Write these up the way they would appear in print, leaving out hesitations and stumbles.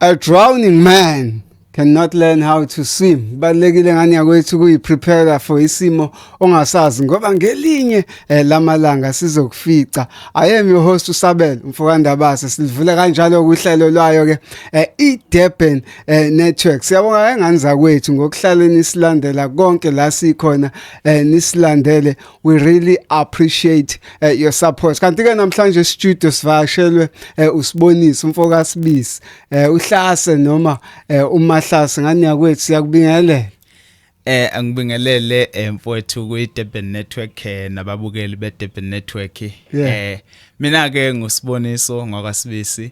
A drowning man cannot learn how to swim. Kubalulekile, ngani yakwethu, kuyiprepare for isimo ongasazi ngoba ngelinye lamalanga sizokufica. I am your host, uSabelo Mfokandabase. Silivula kanjalo kuhlelo lwayo ke iDurban Network. Siyabonga ngani zakwethu ngokuhlala nisilandela konke la sikhona, nisilandele. We really appreciate your support. Kanti ke namhlanje studio sivakashelwe uSibonise umfokaSibisi, uHlase noma uMahlase. Ngani yakwethu, siyakubingelela. Angibingelele mfowethu kwi Durban Network nababukeli be Durban Network. Mina ke nguSiboniso ngwakaSibisi.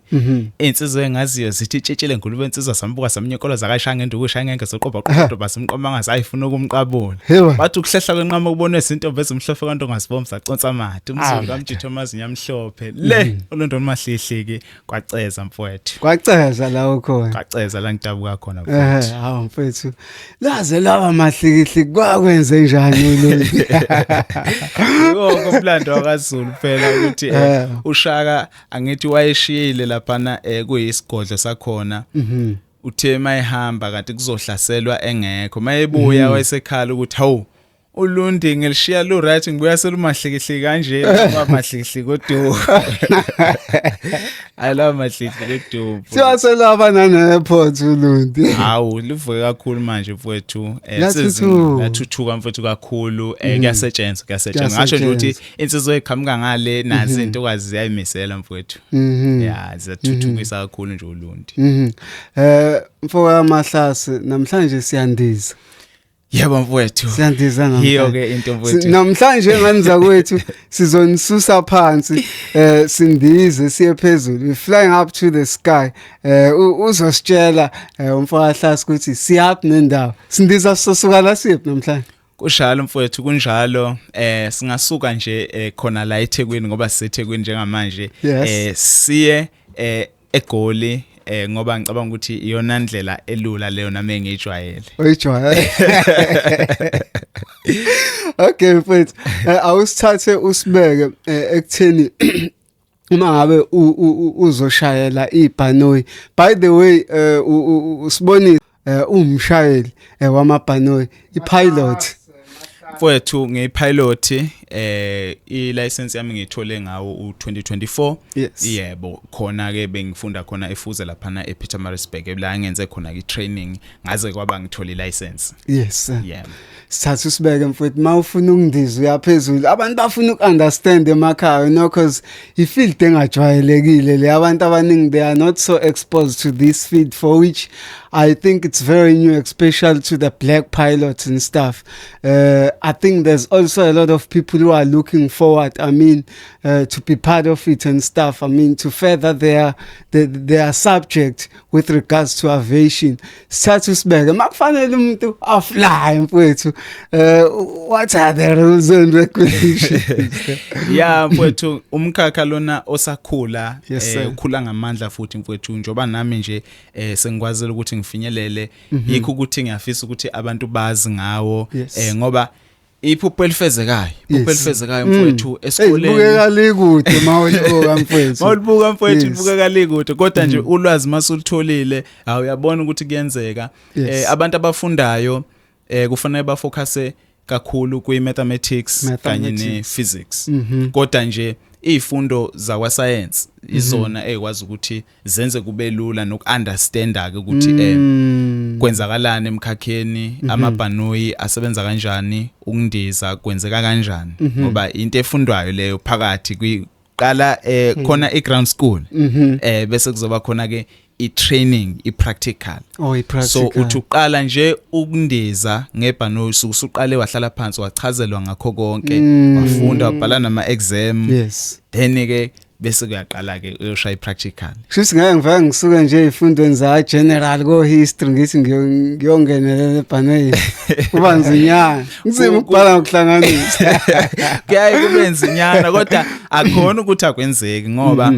Insizwe engaziyo zithi itshitshile ngulube insizwa, sambuka samnyenkolo zakashanga induku shanga ngeke soqoba qoba basimqoma ngazayifuna ukumqabula. Hewa. Bathi ukuhlehla kwenqama kubonwe izinto ezimhlophe kanti ongasibomba saconsa amathe umzulu Ah. kaMjitho amazinyo amhlophe le uLondo mahlihli kwaceza, mfowethu. Kwaceza la ukhona. Kwaceza la ngidabuka khona, mfowethu. Hawu mfethu, laze laba mahlikihli, kwakwenze njani uLundi? Yiko umlando wakaZulu phela ukuthi uShaka angithi wayeshiyile laphana kuyisigodlo sakhona. Uthe mayihamba kanti kuzohlaselwa engekho, mayebuya wayesekhala ukuthi, "Hawu, uLundi ngilishiya lu right, ngibuya selumahlikihli kanje." Laba mahlikihli kodumo, I love mahlikihli kodumo. Siyaselaba nane airport uLundi. Hawu, livuke kakhulu manje, mfowethu. Lathuthuka. Lathuthuka, mfowethu, kakhulu. Kuyasetshenzwa, kuyasetshenzwa. Ngasho nje ukuthi insizwa eqhamuka ngale nazi intokazi ziyayimisela, mfowethu. Ya, ziyathuthukisa kakhulu nje uLundi. Mfoka Mahlase, namhlanje siyandiza. Yebo, mfowethu. Siyandiza namhlanje. Yiyo ke into, mfowethu. Namhlanje, ngani zakwethu, sizonisusa phansi sindize siye phezulu. We flying up to the sky. Uzositshela umfoka Hlasi ukuthi siyaphi nendawo. Sindiza sosuka la siyephi namhlanje? Kunjalo, mfowethu, kunjalo. Singasuka nje khona la eThekwini ngoba siseThekwini njengamanje. Siye eGoli ngoba ngicabanga ukuthi iyona ndlela elula leyo nami engiyijwayele. Oyijwayele. Okay mfethu, awusithathe usibeke ekutheni uma ngabe uzoshayela ibhanoyi. By the way, usibonile umshayeli wamabhanoyi, ipilot. Mfowethu, ngiyipilot. I-license yami ngiyithole ngawo u2024. Yebo, khona ke bengifunda khona eFuze laphana ePietermaritzburg la ngenze khona i-training ngaze kwaba ngithola i-license. Yebo. Sithatha usibeke, mfowethu, mawufuna ukundiza uyaphezulu. Abantu bafuna ukunderstand emakhaya, cause ifield engajwayelekile le. Abantu abaningi, they are not so exposed to this field, for which I think it's very new, especially to the black pilots and stuff. I think there's also a lot of people who are looking forward, I mean, to be part of it and stuff, I mean, to further their subject with regards to aviation. Sithatha usibeke, makufanele umuntu afly, mfowethu, what are the rules and regulations? Ya mfowethu, umkhakha lona osakhula Sir. ukhula ngamandla futhi, mfowethu, njoba nami nje sengikwazile ukuthi ngifinyelele, yikho ukuthi ngiyafisa ukuthi abantu bazi ngawo ngoba iphupho elifezekayo, iphupho elifezekayo, mfowethu, esikoleni. Libukeka likude mawulibuka, mfowethu. Mawulibuka, mfowethu, libukeka likude, kodwa nje ulwazi masulutholile, awuyabona ukuthi kuyenzeka. Abantu abafundayo kufanele bafocuse kakhulu kwi mathematics kanye ne Mathematics. physics, kodwa nje izifundo zakwa science izona ezikwazi ukuthi zenze kube lula nokunderstanda ke ukuthi kwenzakalani emkhakheni, amabhanoyi asebenza kanjani, ukundiza kwenzeka kanjani, ngoba into efundwayo leyo phakathi kwiqala khona i-ground school, bese kuzoba khona ke i-training, i-practical. Oh, i-practical. So uthi uqala nje ukundiza ngebhanoyi, usuke usuqale wahlala phansi wachazelwa ngakho konke, wafunda, wabhala nama exam, then ke bese kuyaqala ke uyoshaya i-practical. Kushuthi ngeke ngivele ngisuke nje ezifundweni za general ko history ngithi ngiyongenelela ebhanoyini. Kuba nzinyana. Nzima ukubhala ngokuhlanganisa. Kuyaye kube nzinyana, kodwa akhona ukuthi akwenzeki ngoba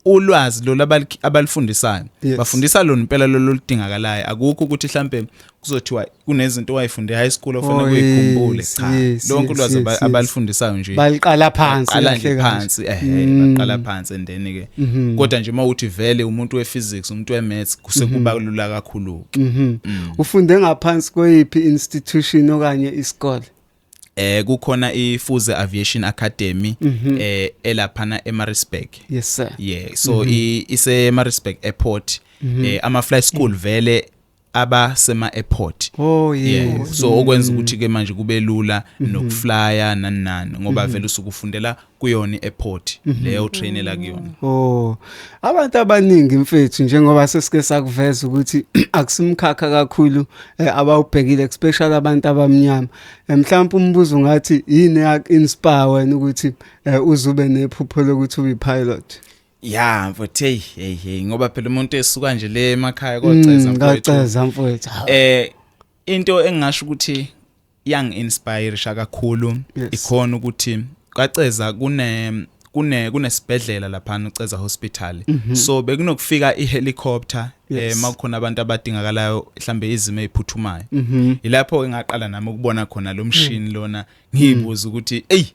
Ulwazi lo abalifundisayo, bafundisa lona impela lolo oludingakalayo. Akukho ukuthi mhlambe kuzothiwa kunezinto owayifunde high school ofanele uyikhumbule. Cha, lonke ulwazi abalifundisayo nje baliqala phansi. Baqala nje kahle kahle. phansi, ehe, baqala phansi and then ke kodwa nje mawuthi vele umuntu we-physics, umuntu we-maths, kusekuba lula kakhulu ke. Ufunde ngaphansi kweyiphi institution okanye isikole? Kukhona iFuze Aviation Academy elaphana eMaritzburg. Yes sir. Yeah, so ise Maritzburg Airport. Ama flight school vele abasema airport. Yeah, so okwenza ukuthi ke manje kube lula nokuflya nani nani, ngoba vele usuke ufundela kuyona i-airport leyo trainela kuyona. Oh, abantu abaningi mfethu, njengoba sesike sakuveza ukuthi akusimkhakha kakhulu abawubhekile, especially abantu abamnyama. Mhlawumbe umbuzo ungathi, yini yak inspire wena ukuthi uzube nephupho lokuthi ube pilot? Ya mfowethu, hey hey hey, ngoba phela umuntu esuka nje le emakhaya koCeza, mfowethu. Ngaceza mfowethu. Into engingasho ukuthi yang inspire kakhulu ikhona ukuthi kwaCeza kune kunesibhedlela lapha, uCeza Hospital, so bekunokufika ihelicopter makukhona abantu abadingakalayo, mhlambe izimo eziphuthumayo. Ilapho engaqala nami ukubona khona lo mshini lona, ngiyibuza ukuthi, "Ey,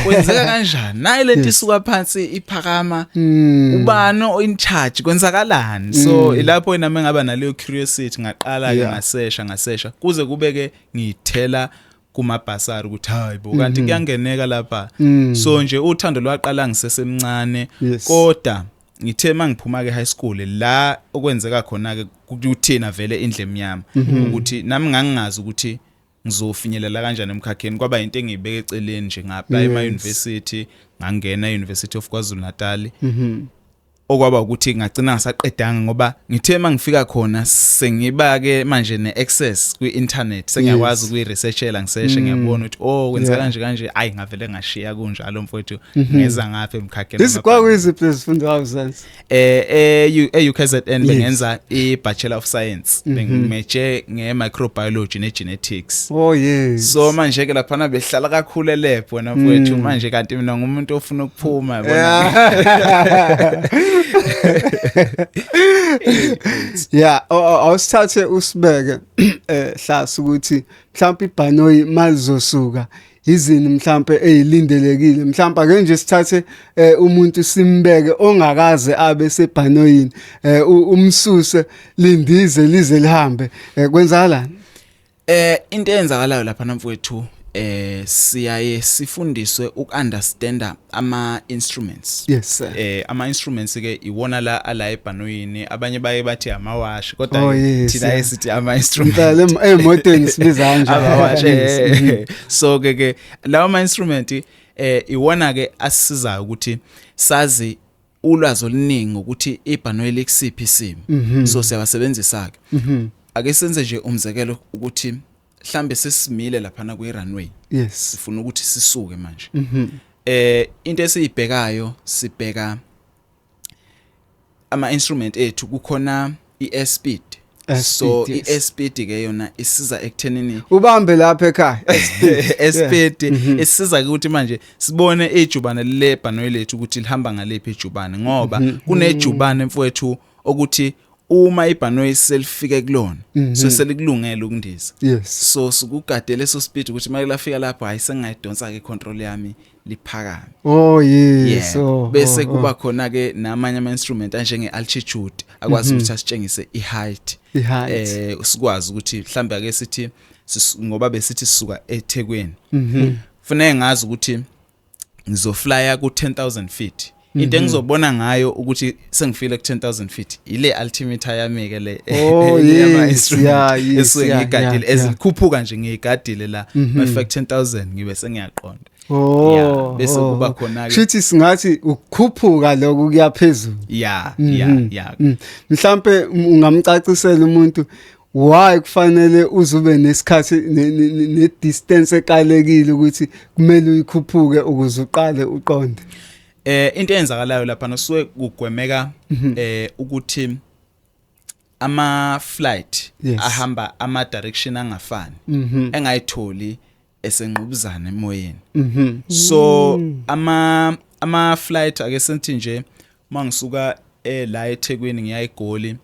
kwenzeka kanjani nayi lento isuka phansi iphakama? Ubani o in charge? Kwenzakalani?" So ilapho nami ngaba naleyo curiosity, ngaqala ke ngasesha, ngasesha kuze kube ke ngithela kumabhasari ukuthi hayi bo, kanti kuyangeneka lapha. So nje uthando lwaqala ngisesemncane. Kodwa ngithe mangiphuma ke high school, la okwenzeka khona ke kuthina vele indle emnyama, ukuthi nami ngangingazi ukuthi ngizofinyelela kanjani emkhakheni. Kwaba into engiyibeka eceleni nje, nga-apply ema university, ngangena e-University of KwaZulu Natal. Okwaba ukuthi ngagcina ngisaqedanga, ngoba ngithe mangifika khona sengiba ke manje ne-access kwi-internet, sengiyakwazi ukuyi-researchela, ngiseshe, ngiyabona ukuthi oh, kwenzeka kanje kanje. Ayi, ngavele ngashiya kunjalo mfowethu, ngeza ngapha emkhakheni. This kwakuyiziphi lezifundo wawuzenza? E-UKZN bengenza i-Bachelor of Science, bengimeje nge-microbiology ne-genetics. So manje ke laphana behlala kakhulu elab wena mfowethu. Manje kanti mina ngumuntu ofuna ukuphuma, yabona. Yeah, awusithathe usibeke hlasi ukuthi mhlawumbe ibhanoyi malizosuka, izini mhlawumbe ezilindelekile? Mhlawumbe ake nje sithathe umuntu simbeke ongakaze abe sebhanoyini, umsuse lindize lize lihambe, kwenzakalani? Into eyenzakalayo lapha mfowethu, siyaye sifundiswe ukunderstanda ama instruments. Yes sir. Ama instruments ke iwona la ala ebhanoyini, abanye baye bathi amawashi, kodwa Oh, yes, thina esithi ama instruments. Impela emotweni sibiza kanje. Amawashi. Yes. So ke lawo ma instrument iwona ke asisizayo ukuthi sazi ulwazi oluningi ukuthi ibhanoyi likusiphi isimo. So siyawasebenzisa ke. Ake senze nje umzekelo ukuthi mhlambe sesimile laphana kwi runway, sifuna ukuthi sisuke manje. Into esiyibhekayo, sibheka ama instrument ethu, kukhona i-airspeed. So Airspeed, yes. I-airspeed ke yona isiza ekuthenini Ubambe lapha ekhaya. Airspeed isiza ukuthi manje sibone ijubane lebhanoyi lethu ukuthi lihamba ngalephi ijubane, ngoba kunejubane mfowethu ukuthi uma ibhanoyi selifike kulona, so selikulungela ukundiza. So sukugade leso speed ukuthi uma lafika lapho, hayi, sengingayidonsa ke icontrol yami, liphakame. Oh, Bese oh, kuba khona ke namanye ama instrument anjenge altitude akwazi ukuthi asitshengise i-height. I-height. Sikwazi ukuthi mhlambe ake sithi ngoba besithi sisuka eThekwini, kufanele ngazi ukuthi ngizoflya ku 10,000 feet. Into engizobona ngayo ukuthi sengifile ku 10,000 feet ile altimeter yami ke le yama instrument esuke ngiyigadile, ezikhuphuka nje ngiyigadile la, mafika ku 10,000 ngibe sengiyaqonda. Yeah, bese kuba khona-ke- Shuthi singathi ukukhuphuka lokhu kuya phezulu. Yeah. Mhlambe ungamcacisela umuntu why kufanele uzube nesikhathi ne distance ekalekile ukuthi kumele uyikhuphuke ukuze uqale uqonde? Into eyenzakalayo lapha nosuke kugwemeka ukuthi ama flight ahamba ama direction angafani engayitholi esengqubuzana emoyeni. So ama flight, ake sithi nje Mangisuka la eThekwini ngiya eGoli,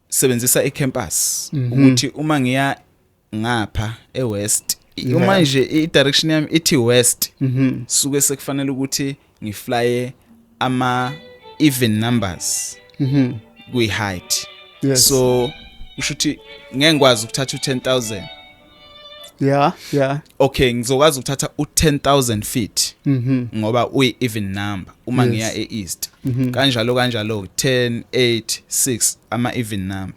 sebenzisa icampus ukuthi uma ngiya ngapha eWest, uma nje i-direction yami ithi west, suke sekufanele ukuthi ngiflye ama even numbers kwi height. So kusho ukuthi ngeke ngikwazi ukuthatha u10000. Okay, ngizokwazi ukuthatha u10000 feet ngoba uyi even number uma ngiya e-east. Kanjalo kanjalo, 10, 8, 6, ama even number.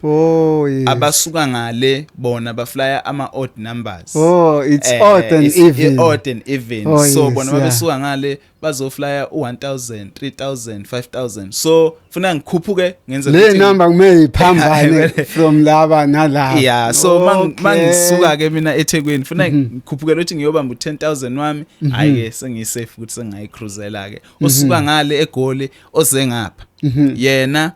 Abasuka ngale bona baflya ama odd numbers. Oh, it's odd and it's even. Odd and even. So bona babesuka ngale bazoflya u1000, 3000, 5000, so funa ngikhuphuke ngenze Le ukuthi- number kumele iphambane from laba nalaba. Yeah, so mangisuka ke mina eThekwini, funa ngikhuphukele ukuthi ngiyobamba u10000 wami, hayi ke sengiyisafe ukuthi sengayicruisela ke. Osuka ngale eGoli oze ngapha, yena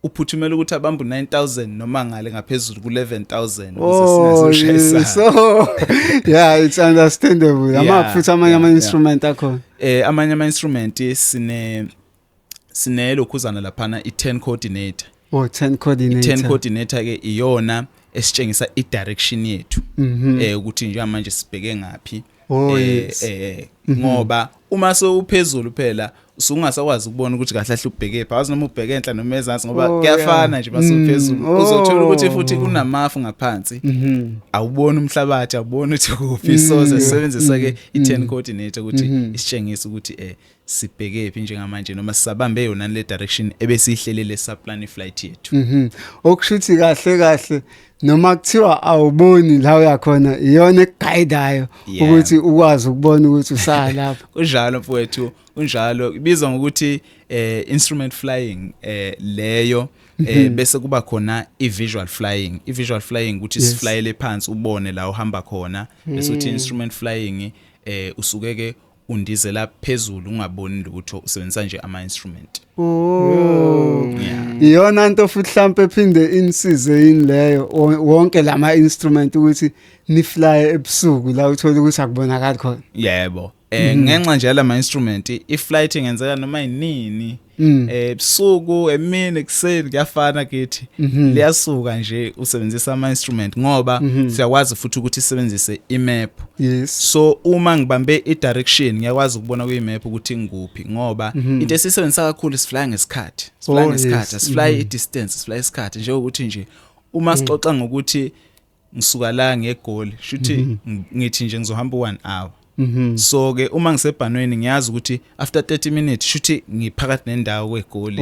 uphuthumela ukuthi abambe u9000 noma ngale ngaphezulu ku11000 ukuze singazoshayisana. So yeah, it's understandable. Ama futhi amanye ama instrument akhona? Amanye ama instrument, sine lokhuzana laphana, i10 coordinator. Oh, 10 coordinator. I-10 coordinator ke iyona esitshengisa i-direction yethu, ukuthi njengamanje sibheke ngapi. Ngoba uma sewuphezulu phela usungasakwazi ukubona ukuthi kahle kahle ubheke phi, awazi noma ubheke enhla noma ezansi, ngoba kuyafana nje mase uphezulu. Uzothola ukuthi futhi kunamafu ngaphansi, awuboni umhlabathi, awuboni ukuthi kuphi. So sisebenzisa ke i-10 coordinator ukuthi isitshengise ukuthi sibheke phi njengamanje, noma sisabambe yona le direction ebesiyihlelele saplan iflight yethu. Okusho ukuthi kahle kahle noma kuthiwa awuboni la uyakhona, iyona ekuguidayo ukuthi ukwazi ukubona ukuthi usaya lapho. Kunjalo mfowethu, kunjalo. Ibizwa ngokuthi instrument flying leyo. Bese kuba khona i-visual flying. I-visual flying ukuthi siflyele phansi ubone la uhamba khona, bese uthi instrument flying usuke ke undizela phezulu ungaboni lutho, usebenzisa nje ama instrument. Iyona nto futhi mhlambe ephinde insize yini leyo, wonke lama instrument, ukuthi nifly ebusuku la uthola ukuthi akubonakali khona? Yebo, ngenxa nje yalama instrument i-flight ingenzeka noma yinini, ebusuku, emini, ekuseni, kuyafana kithi, liyasuka nje usebenzisa ama instrument, ngoba siyakwazi futhi ukuthi sisebenzise imap. So uma ngibambe i-direction, ngiyakwazi ukubona kwi-map ukuthi ngikuphi, ngoba into esiyisebenzisa kakhulu, sifly ngesikhathi, sifly ngesikhathi, asifly i-distance, sifly isikhathi. Njengokuthi nje uma sixoxa ngokuthi ngisuka la ngeGoli, shuthi ngithi nje ngizohamba u1 hour. So ke uma ngisebhanweni ngiyazi ukuthi after 30 minutes shuthi ngiphakathi nendawo kweGoli.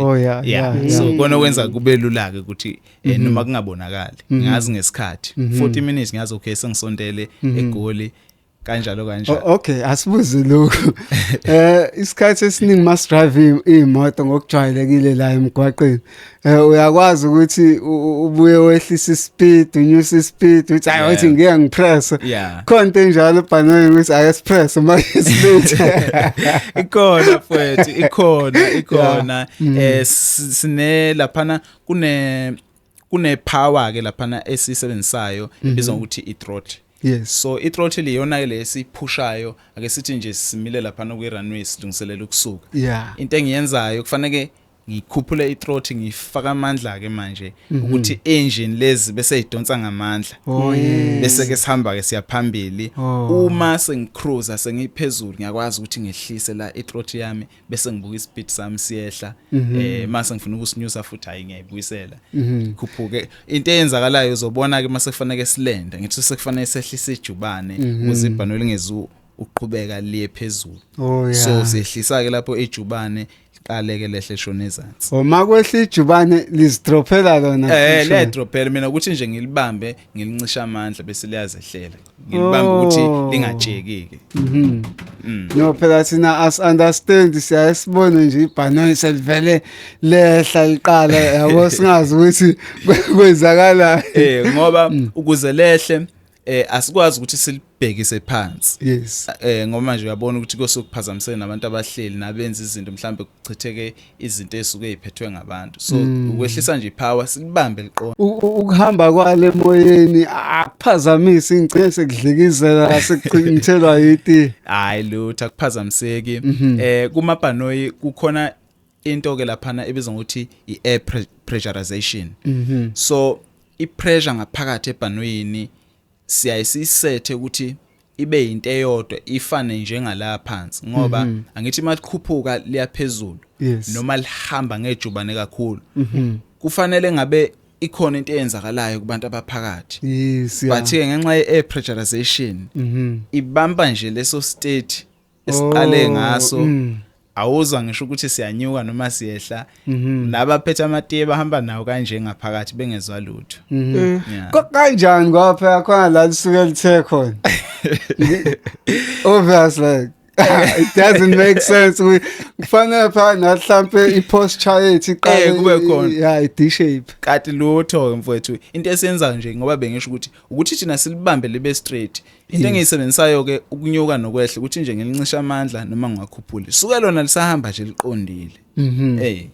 So kona kwenza kube lula ke ukuthi noma kungabonakali, ngiyazi ngesikhathi, 40 minutes ngiyazi, okay, sengisondele eGoli, kanjalo kanjalo. Okay, asibuze lokhu. Isikhathi esiningi masidrive imoto ngokujwayelekile la emgwaqeni, uyakwazi ukuthi ubuye wehlisa ispeed, unyuse ispeed, uthi hayi, uthi ngeke ngipress. Khona into enjalo ebhanweni ukuthi ake sipress manje speed? Ikhona mfowethu, ikhona, ikhona. Sine laphana kune power ke laphana esisebenzisayo ebizwa ngokuthi i-throttle. So i-throttle iyona ke lesiphushayo. Ake sithi nje simile laphana kwi-runway, silungiselela ukusuka. Into engiyenzayo, kufanele ngikhuphule i-throttle, ngifaka amandla ke manje ukuthi engine lezi bese idonsa ngamandla. Bese ke sihamba ke siya phambili. Uma sengicruiser, sengiphezulu, ngiyakwazi ukuthi ngehlise la i-throttle yami, bese ngibuka ispeed sami siyehla. Mase ngifuna ukusinyusa futhi, hayi, ngiyayibuyisela, khuphuke. Into eyenzakalayo uzobona ke mase kufanele silende, ngithi sekufanele sehlise ijubane ukuze ibhanoyi lingezu uqhubeka liye phezulu. So siyehlisa ke lapho ijubane, liqale ke lehle shona ezansi. Oh, makwehla ijubane lizidrophela lona? Eh, liyadrophela. Mina ukuthi nje ngilibambe, ngilincisha amandla, bese liyazehlela. Ngilibambe ukuthi lingatsheki ke. No, phela thina as understand, siyaye sibone nje ibhanoyi selivele lehla liqala, yabo, singazi ukuthi kwenzakala. Ngoba ukuze lehle asikwazi ukuthi silibhekise phansi. Ngoba manje uyabona ukuthi kosukuphazamisene nabantu abahleli nabenza izinto, mhlambe kuchitheke izinto esuke eziphethwe ngabantu. So ukwehlisa nje ipower, silibambe liqonde. Ukuhamba kwale emoyeni akuphazamisi, ngigcine sekudlikizela, sekuchithelwa yiti? Hayi, lutho, akuphazamiseki. Kumabhanoyi kukhona into ke laphana ebizwa ngokuthi i-air pressurization. So i-pressure ngaphakathi ebhanoyini siyaye siyisethe ukuthi ibe into eyodwa, ifane njengala phansi, ngoba angithi malikhuphuka liyaphezulu noma lihamba ngejubane kakhulu, kufanele ngabe ikhona into eyenzakalayo kubantu abaphakathi. But ke ngenxa ye-air pressurization ibamba nje leso state esiqale ngaso. Awuzwa ngisho ukuthi siyanyuka noma siyehla. Nabaphethe amatiye bahamba nawo kanje ngaphakathi bengezwa lutho. Yeah. Kanjani? Ngoba phela khona la lisuke lithe khona. Obvious, like it doesn't make sense. Kufanele phela nathi mhlampe i-posture yethu iqale Kube khona. Yeah, i-D shape. Kanti lutho mfowethu, into esiyenzayo nje, ngoba bengisho ukuthi thina silibambe libe straight, into engiyisebenzisayo ke ukunyuka nokwehla ukuthi nje ngilincisha amandla noma ngiwakhuphule, suke lona lisahamba nje liqondile. Hey.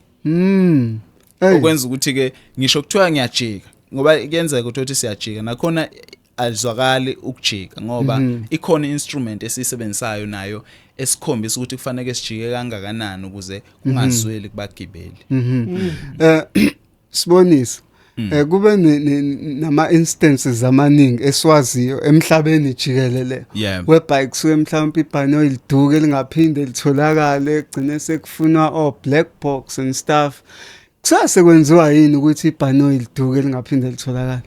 Okwenza ukuthi ke ngisho kuthiwa ngiyajika, ngoba kuyenzeka ukuthi siyajika nakhona, alizwakali ukujika ngoba ikhona instrument esiyisebenzisayo nayo esikhombisa ukuthi kufanele sijike kangakanani ukuze kungazweli kubagibeli. Sibonise kube nama instances amaningi esiwaziyo emhlabeni jikelele whereby kusuke mhlawumbe ibhanoyi liduke lingaphinde litholakale, gcine sekufunwa o black box and stuff. Kusase kwenziwa yini ukuthi ibhanoyi liduke lingaphinde litholakale?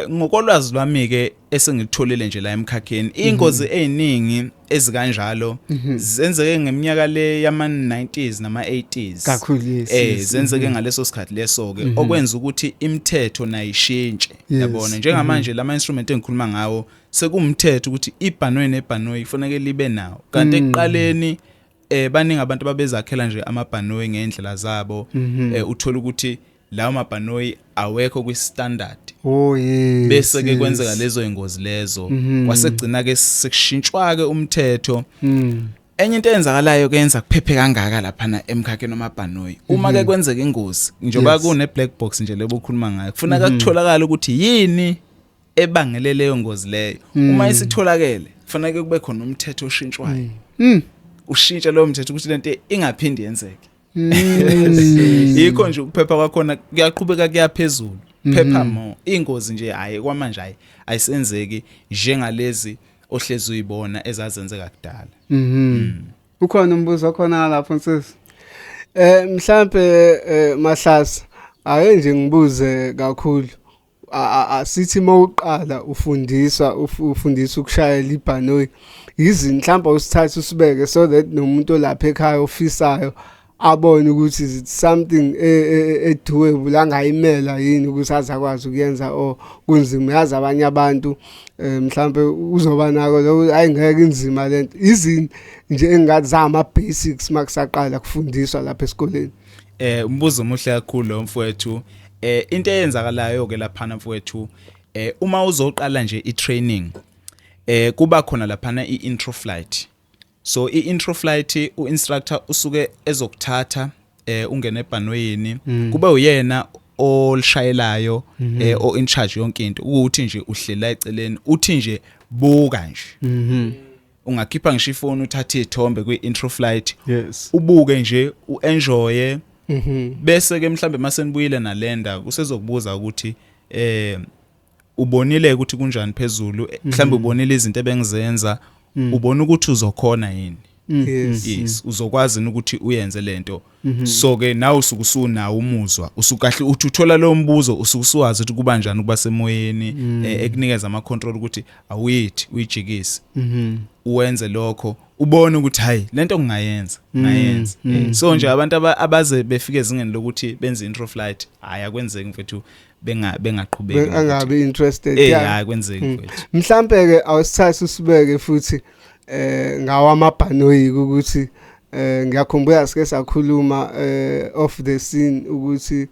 Ngokolwazi lwami ke esengilitholile nje la emkhakheni, ingozi eziningi ezikanjalo zenzeke ngeminyaka le yama 90s nama 80s. Kakhulu, yes. Zenzeke ngaleso sikhathi leso ke, okwenza ukuthi imithetho nayishintshe. Yabona, njengamanje lama instrument engikhuluma ngawo sekumthetho ukuthi ibhanoyi nebhanoyi kufanele libe nawo, kanti ekuqaleni baningi abantu ababezakhela nje amabhanoyi ngendlela zabo. Uthola ukuthi lawo mabhanoyi awekho kwi-standard. Bese ke kwenzeka lezo ingozi lezo, kwasegcina ke sekushintshwa ke umthetho. Enye into eyenzakalayo kuyenza kuphephe kangaka laphana emkhakheni wamabhanoyi, uma ke kwenzeka ingozi, njengoba kune black box nje lebo okhuluma ngayo, kufuneka kutholakala ukuthi yini ebangele leyo ngozi leyo. Uma isitholakele, kufanele kube khona umthetho oshintshwayo, ushintshe lowo mthetho ukuthi lento ingaphindi yenzeke. Yikho nje ukuphepha kwakhona kuyaqhubeka kuyaphezulu, phepha more. Ingozi nje hayi, kwamanje hayi, ayisenzeki njengalezi ohlezi uyibona ezazenzeka kudala. Ukhona umbuzo khona lapho, nsisi? Mhlambe Mahlase, ake nje ngibuze kakhulu. Asithi mawuqala ufundiswa ufundisa ukushayela ibhanoyi, izini mhlawumbe usithathe usibeke so that nomuntu olapha ekhaya ofisayo abone ukuthi is it something e-doable angayimela yini ukuthi azakwazi ukuyenza or kunzima. Yazi abanye abantu mhlambe uzoba nako lokho, hayi ngeke, inzima lento. Izini nje engathi zama basics makusaqala kufundiswa lapha esikoleni? Umbuzo omuhle kakhulu lo, mfowethu. Into eyenzakalayo ke laphana, mfowethu, uma uzoqala nje i-training, kuba khona laphana i-intro flight. So i-intro flight, u-instructor usuke ezokuthatha ungene ebhanoyini, kube uyena olishayelayo, o in charge yonke into, ukuthi nje uhlela eceleni, uthi nje buka nje. Ungakhipha ngisho ifoni uthathe izithombe kwi-intro flight, ubuke nje, uenjoye. Bese ke mhlambe masenibuyile nalenda, kusezokubuza ukuthi ubonile ukuthi kunjani phezulu, mhlambe ubonile izinto ebengizenza, ubona ukuthi uzokhona yini? Yes, uzokwazi yini ukuthi uyenze lento? So ke nawe usuke usunawo umuzwa, usukahle uthi uthola lo mbuzo, usuke usuwazi ukuthi kuba njani ukuba semoyeni, ekunikeza ama control ukuthi awuyithi uyijikise, uwenze lokho, ubone ukuthi hayi, lento ngingayenza, ngayenza. So nje abantu abaze befike ezingeni lokuthi benze intro flight, hayi, akwenzeki mfethu bengaqhubeki. Angabi interested. Hayi, kwenzeki, mfethu. Mhlambe ke awusithathe usibeke futhi ngawa amabhanoyi ukuthi ngiyakhumbula sike sakhuluma off the scene ukuthi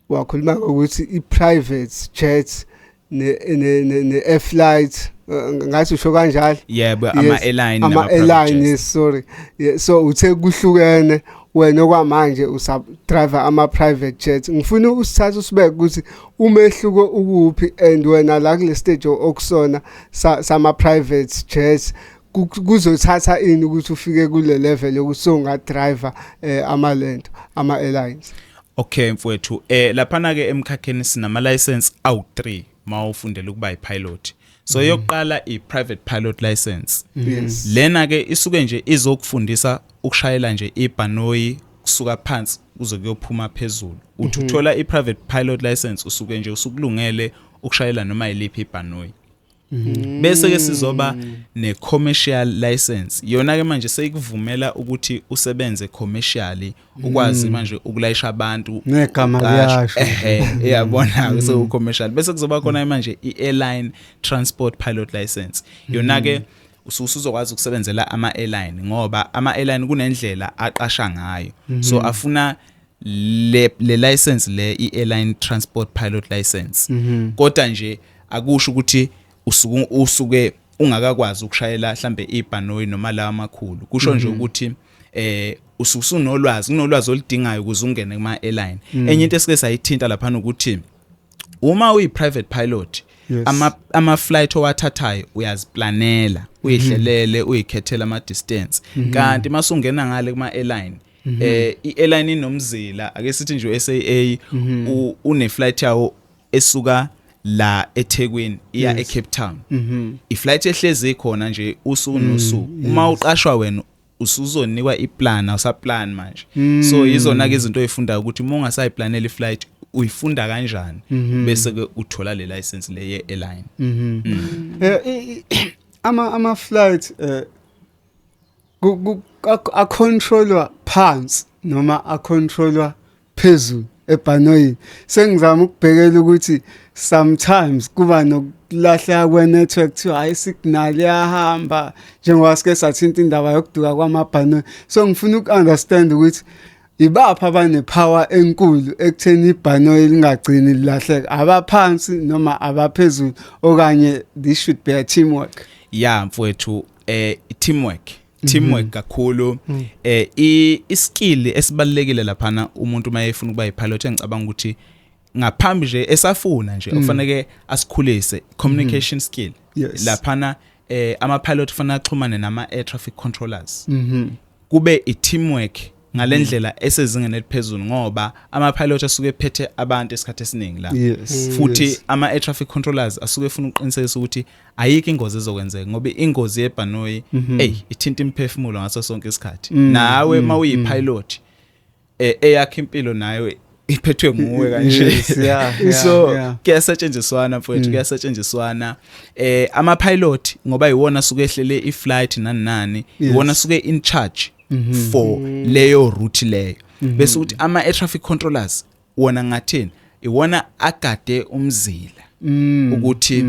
wakhuluma ngokuthi i-private jet ne air flight, ngathi usho kanjalo. Yebo, ama airline. Ama airline, yes, sorry. Yeah, so uthe kuhlukene, wena okwamanje usa driver ama private jet. Ngifuna usithathe usibeke ukuthi umehluko ukuphi and wena la kule stage okusona sama private jets. Kuzothatha ini ukuthi ufike kule level yokuthi songa driver amalento ama airlines? Okay mfowethu, laphana ke emkhakheni sinama license awu3 mawufundela ukuba i-pilot. So yokuqala i-private pilot license. Lena ke isuke nje izokufundisa ukushayela nje ibhanoyi kusuka phansi kuze kuyophuma phezulu. Uthi uthola i-private pilot license, usuke nje usukulungele ukushayela noma yiliphi ibhanoyi. Bese ke sizoba ne commercial license. Yona ke manje seyikuvumela ukuthi usebenze commercially, ukwazi manje ukulayisha abantu. Negama liyasho. Ehe, iyabona, so commercial. Bese kuzoba khona manje i-airline transport pilot license. Yona ke usuzokwazi ukusebenzela ama airline, ngoba ama airline kunendlela aqasha ngayo, so afuna le license le, i-airline transport pilot license. Kodwa nje akusho ukuthi usuke ungakakwazi ukushayela mhlambe ibhanoyi noma lawa amakhulu. Kusho nje ukuthi ususunolwazi, kunolwazi oludingayo ukuze ungene kuma airline. Enye into esike sayithinta lapha ukuthi uma uyi private pilot, ama flight owathathayo uyaziplanela, uyihlelele, uyikhethela ama distance, kanti masungena ngale kuma airline, i-airline inomzila. Ake sithi nje u-SAA une flight yawo esuka la eThekwini iya eCape Town. I-flight ehlezi khona nje usuku nosuku. Uma uqashwa wena, usuzonikwa iplan, awusaplan manje. So yizona ke izinto oyifundayo ukuthi uma ungasayiplanela iflight, uyifunda kanjani, bese ke uthola le license le ye airline. Ama flight acontrolwa phansi noma acontrolwa phezulu ebhanoyini? Sengizama ukubhekela ukuthi sometimes kuba nokulahleka kwe-network, kuthiwa hayi, signal iyahamba, njengoba sike sathinta indaba yokuduka kwamabhanoyi. So ngifuna uku-understand ukuthi ibaphi abanepower enkulu ekutheni ibhanoyi lingagcini lilahleka, abaphansi noma abaphezulu, okanye this should be a teamwork? Ya mfowethu, teamwork, teamwork kakhulu. I skill esibalekile laphana umuntu mayefuna ukuba yipilot, engicabanga ukuthi ngaphambi nje esafuna nje okufanele asikhulise, communication skill. Laphana ama pilot kufanele axhumane nama air traffic controllers, kube i teamwork ngalendlela esezingeni eliphezulu, ngoba ama pilot asuke ephethe abantu esikhathi esiningi la. Futhi ama air traffic controllers asuke efuna ukuqinisekisa ukuthi ayikho ingozi ezokwenzeka, ngoba ingozi yebhanoyi, ey, ithinta imiphefumulo ngaso sonke isikhathi. Nawe mawuyi pilot, eyakho impilo nayo iphethwe nguwe kanje. So kuyasetshenziswana mfowethu, kuyasetshenziswana. Ama pilot, ngoba iwona asuke ehlele iflight nani nani, iwona asuke in charge for leyo route leyo. Bese ukuthi ama air traffic controllers wona ngathini, iwona agade umzila ukuthi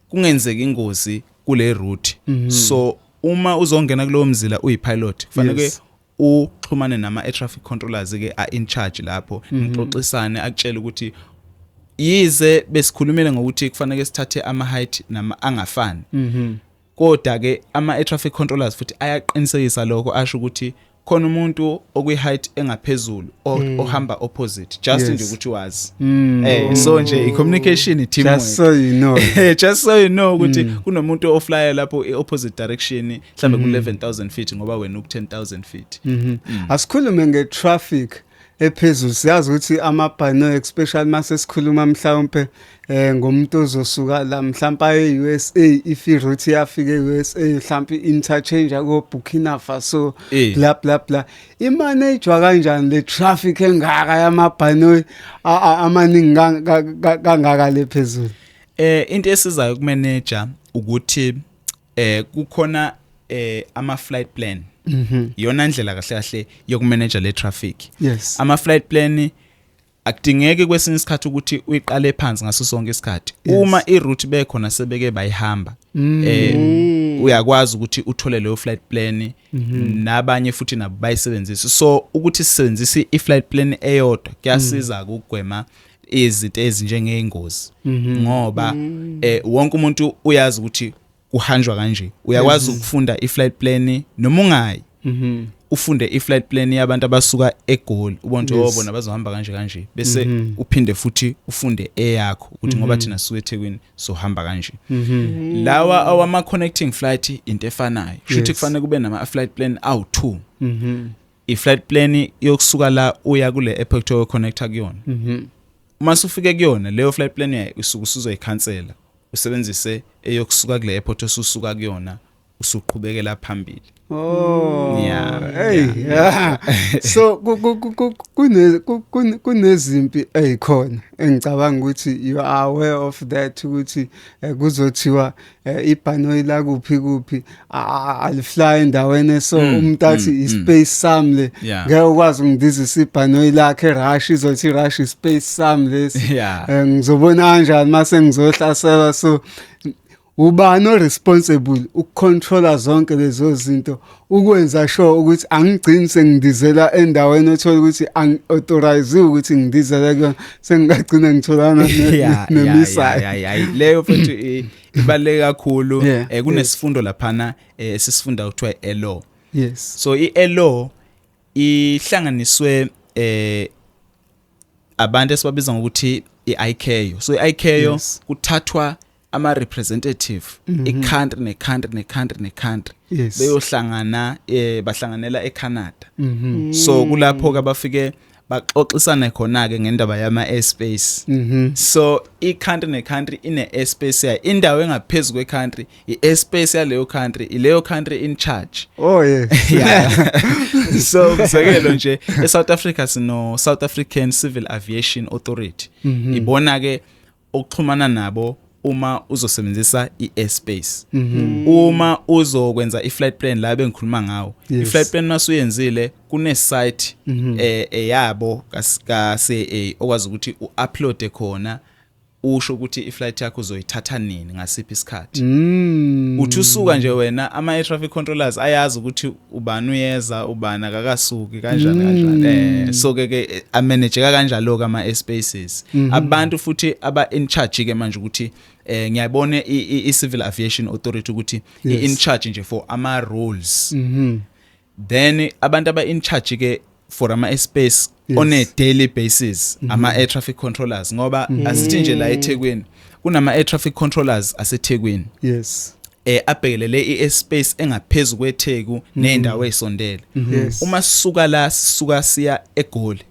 kungenzeki ingozi kule route. So uma uzongena kulowo mzila uyipilot, kufanele uxhumane nama air traffic controllers ke a in charge lapho, nixoxisane, akutshele ukuthi yize besikhulumile ngokuthi kufanele sithathe ama height nama angafani, kodwa ke ama air traffic controllers futhi ayaqinisekisa lokho, asho ukuthi khona umuntu okwi height engaphezulu ohamba opposite, just nje ukuthi wazi. So nje i communication, i teamwork. Just so you know. Just so you know ukuthi kunomuntu oflya lapho i opposite direction, mhlambe ku 11,000 feet, ngoba wena uku 10,000 feet. Asikhulume ngetraffic ephezulu. Siyazi ukuthi amabhanoyi, especially mase sikhuluma mhlawumbe ngomuntu ozosuka la mhlawumbe aye e-USA, if i-route iyafika e-USA, mhlawumbe interchange ko Burkina Faso, bla bla bla, imanagwa kanjani le traffic engaka yamabhanoyi amaningi kangaka le phezulu? Into esizayo kumanager ukuthi kukhona ama flight plan. Iyona ndlela kahle kahle yokumanager le traffic. Ama flight plan akudingeki kwesinye isikhathi ukuthi uyiqale phansi ngaso sonke isikhathi. Uma iroute bekhona sebeke bayihamba, uyakwazi ukuthi uthole leyo flight plan, nabanye futhi nabo bayisebenzise. So ukuthi sisebenzise i-flight plan eyodwa kuyasiza ukugwema izinto ezinjengeyingozi, ngoba wonke umuntu uyazi ukuthi kuhanjwa kanje. Uyakwazi ukufunda i-flight plan noma ungayi. Ufunde i-flight plan yabantu abasuka eGoli, ubone ukuthi oh, bona bazohamba kanje kanje, bese uphinde futhi ufunde eyakho ukuthi ngoba thina sisuke eThekwini sohamba kanje. Lawa awama connecting flight, into efanayo, shuthi kufanele kube nama flight plan awu2. I-flight plan yokusuka la uya kule airport oyo-connecta kuyona, uma usufike kuyona leyo flight plan yayo, usuke usuzoyikhansela, usebenzise eyokusuka kule airport osusuka kuyona, usuqhubekela phambili. Oh. Hey, yeah. So kunezimpi ezikhona engicabanga ukuthi you are aware of that, ukuthi kuzothiwa ibhanoyi la kuphi kuphi alifly endaweni, so umuntu athi ispace sami le, ngeke ukwazi ungidizisa ibhanoyi lakhe eRussia, izothi Russia ispace sami lesi. Ngizobona kanjani mase ngizohlaselwa? So ubani o-responsible ukucontrola zonke lezo zinto, ukwenza sure ukuthi angigcini sengidizela endaweni othola ukuthi angi-authorize ukuthi ngidizele kuyona, sengingagcina ngitholana nemissile? Yeah, leyo futhi ibaluleke kakhulu. Kunesifundo laphana esisifunda kuthiwa i-LO. So i-LO ihlanganiswe abantu esibabiza ngokuthi i-ICAO. So i-ICAO kuthathwa ama representative i-country ne-country ne-country ne-country beyohlangana, bahlanganela eCanada. So kulapho ke abafike baxoxisane khona ke ngendaba yama airspace. So i-country ne-country ine airspace yayo, indawo engaphezulu kwe-country i-airspace yaleyo country, ileyo country in charge. Yeah, so umzekelo nje, eSouth Africa sino South African Civil Aviation Authority. Ibona ke okuxhumana nabo uma uzosebenzisa i-airspace, uma uzokwenza i-flight plan la bengikhuluma ngawo. I-flight plan masuyenzile, kune site eyabo ka CAA okwazi ukuthi uupload khona, usho ukuthi i-flight yakho uzoyithatha nini, ngasiphi isikhathi. Uthi usuka nje wena, ama air traffic controllers ayazi ukuthi ubani uyeza, ubani akakasuki, kanjani kanjani. So ke amanageka kanjalo ke ama airspaces. Abantu futhi aba in charge ke manje ukuthi ngiyabona i Civil Aviation Authority ukuthi i in charge nje for ama rules. Then abantu aba in charge ke for ama airspace on a daily basis, ama air traffic controllers, ngoba asithi nje la eThekwini kunama air traffic controllers aseThekwini abhekelele i-airspace engaphezulu kweTheku nendawo ezisondele. Uma sisuka la, sisuka siya eGoli,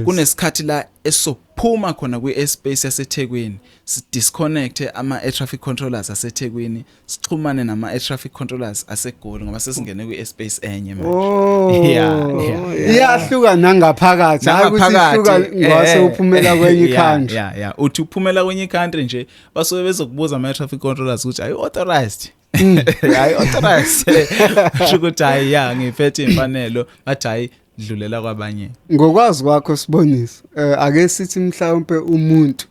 kunesikhathi la esophuma khona kwi-airspace yaseThekwini, sidisconnect ama air traffic controllers aseThekwini, sixhumane nama air traffic controllers aseGoli, ngoba sesingene kwi-airspace enye manje. Oh. Yeah. Iyahluka nangaphakathi, hayi ukuthi ihluka ngase uphumela kwenye country. Yeah, uthi uphumela kwenye country nje, basuke bezokubuza ama air traffic controllers ukuthi, "Are you authorized? Are you authorized?" Kusho ukuthi, "Hayi, ya, ngiphethe imfanelo." Bathi, "Hayi, dlulela kwabanye." Ngokwazi kwakho, Siboniso, ake sithi mhlawumbe umuntu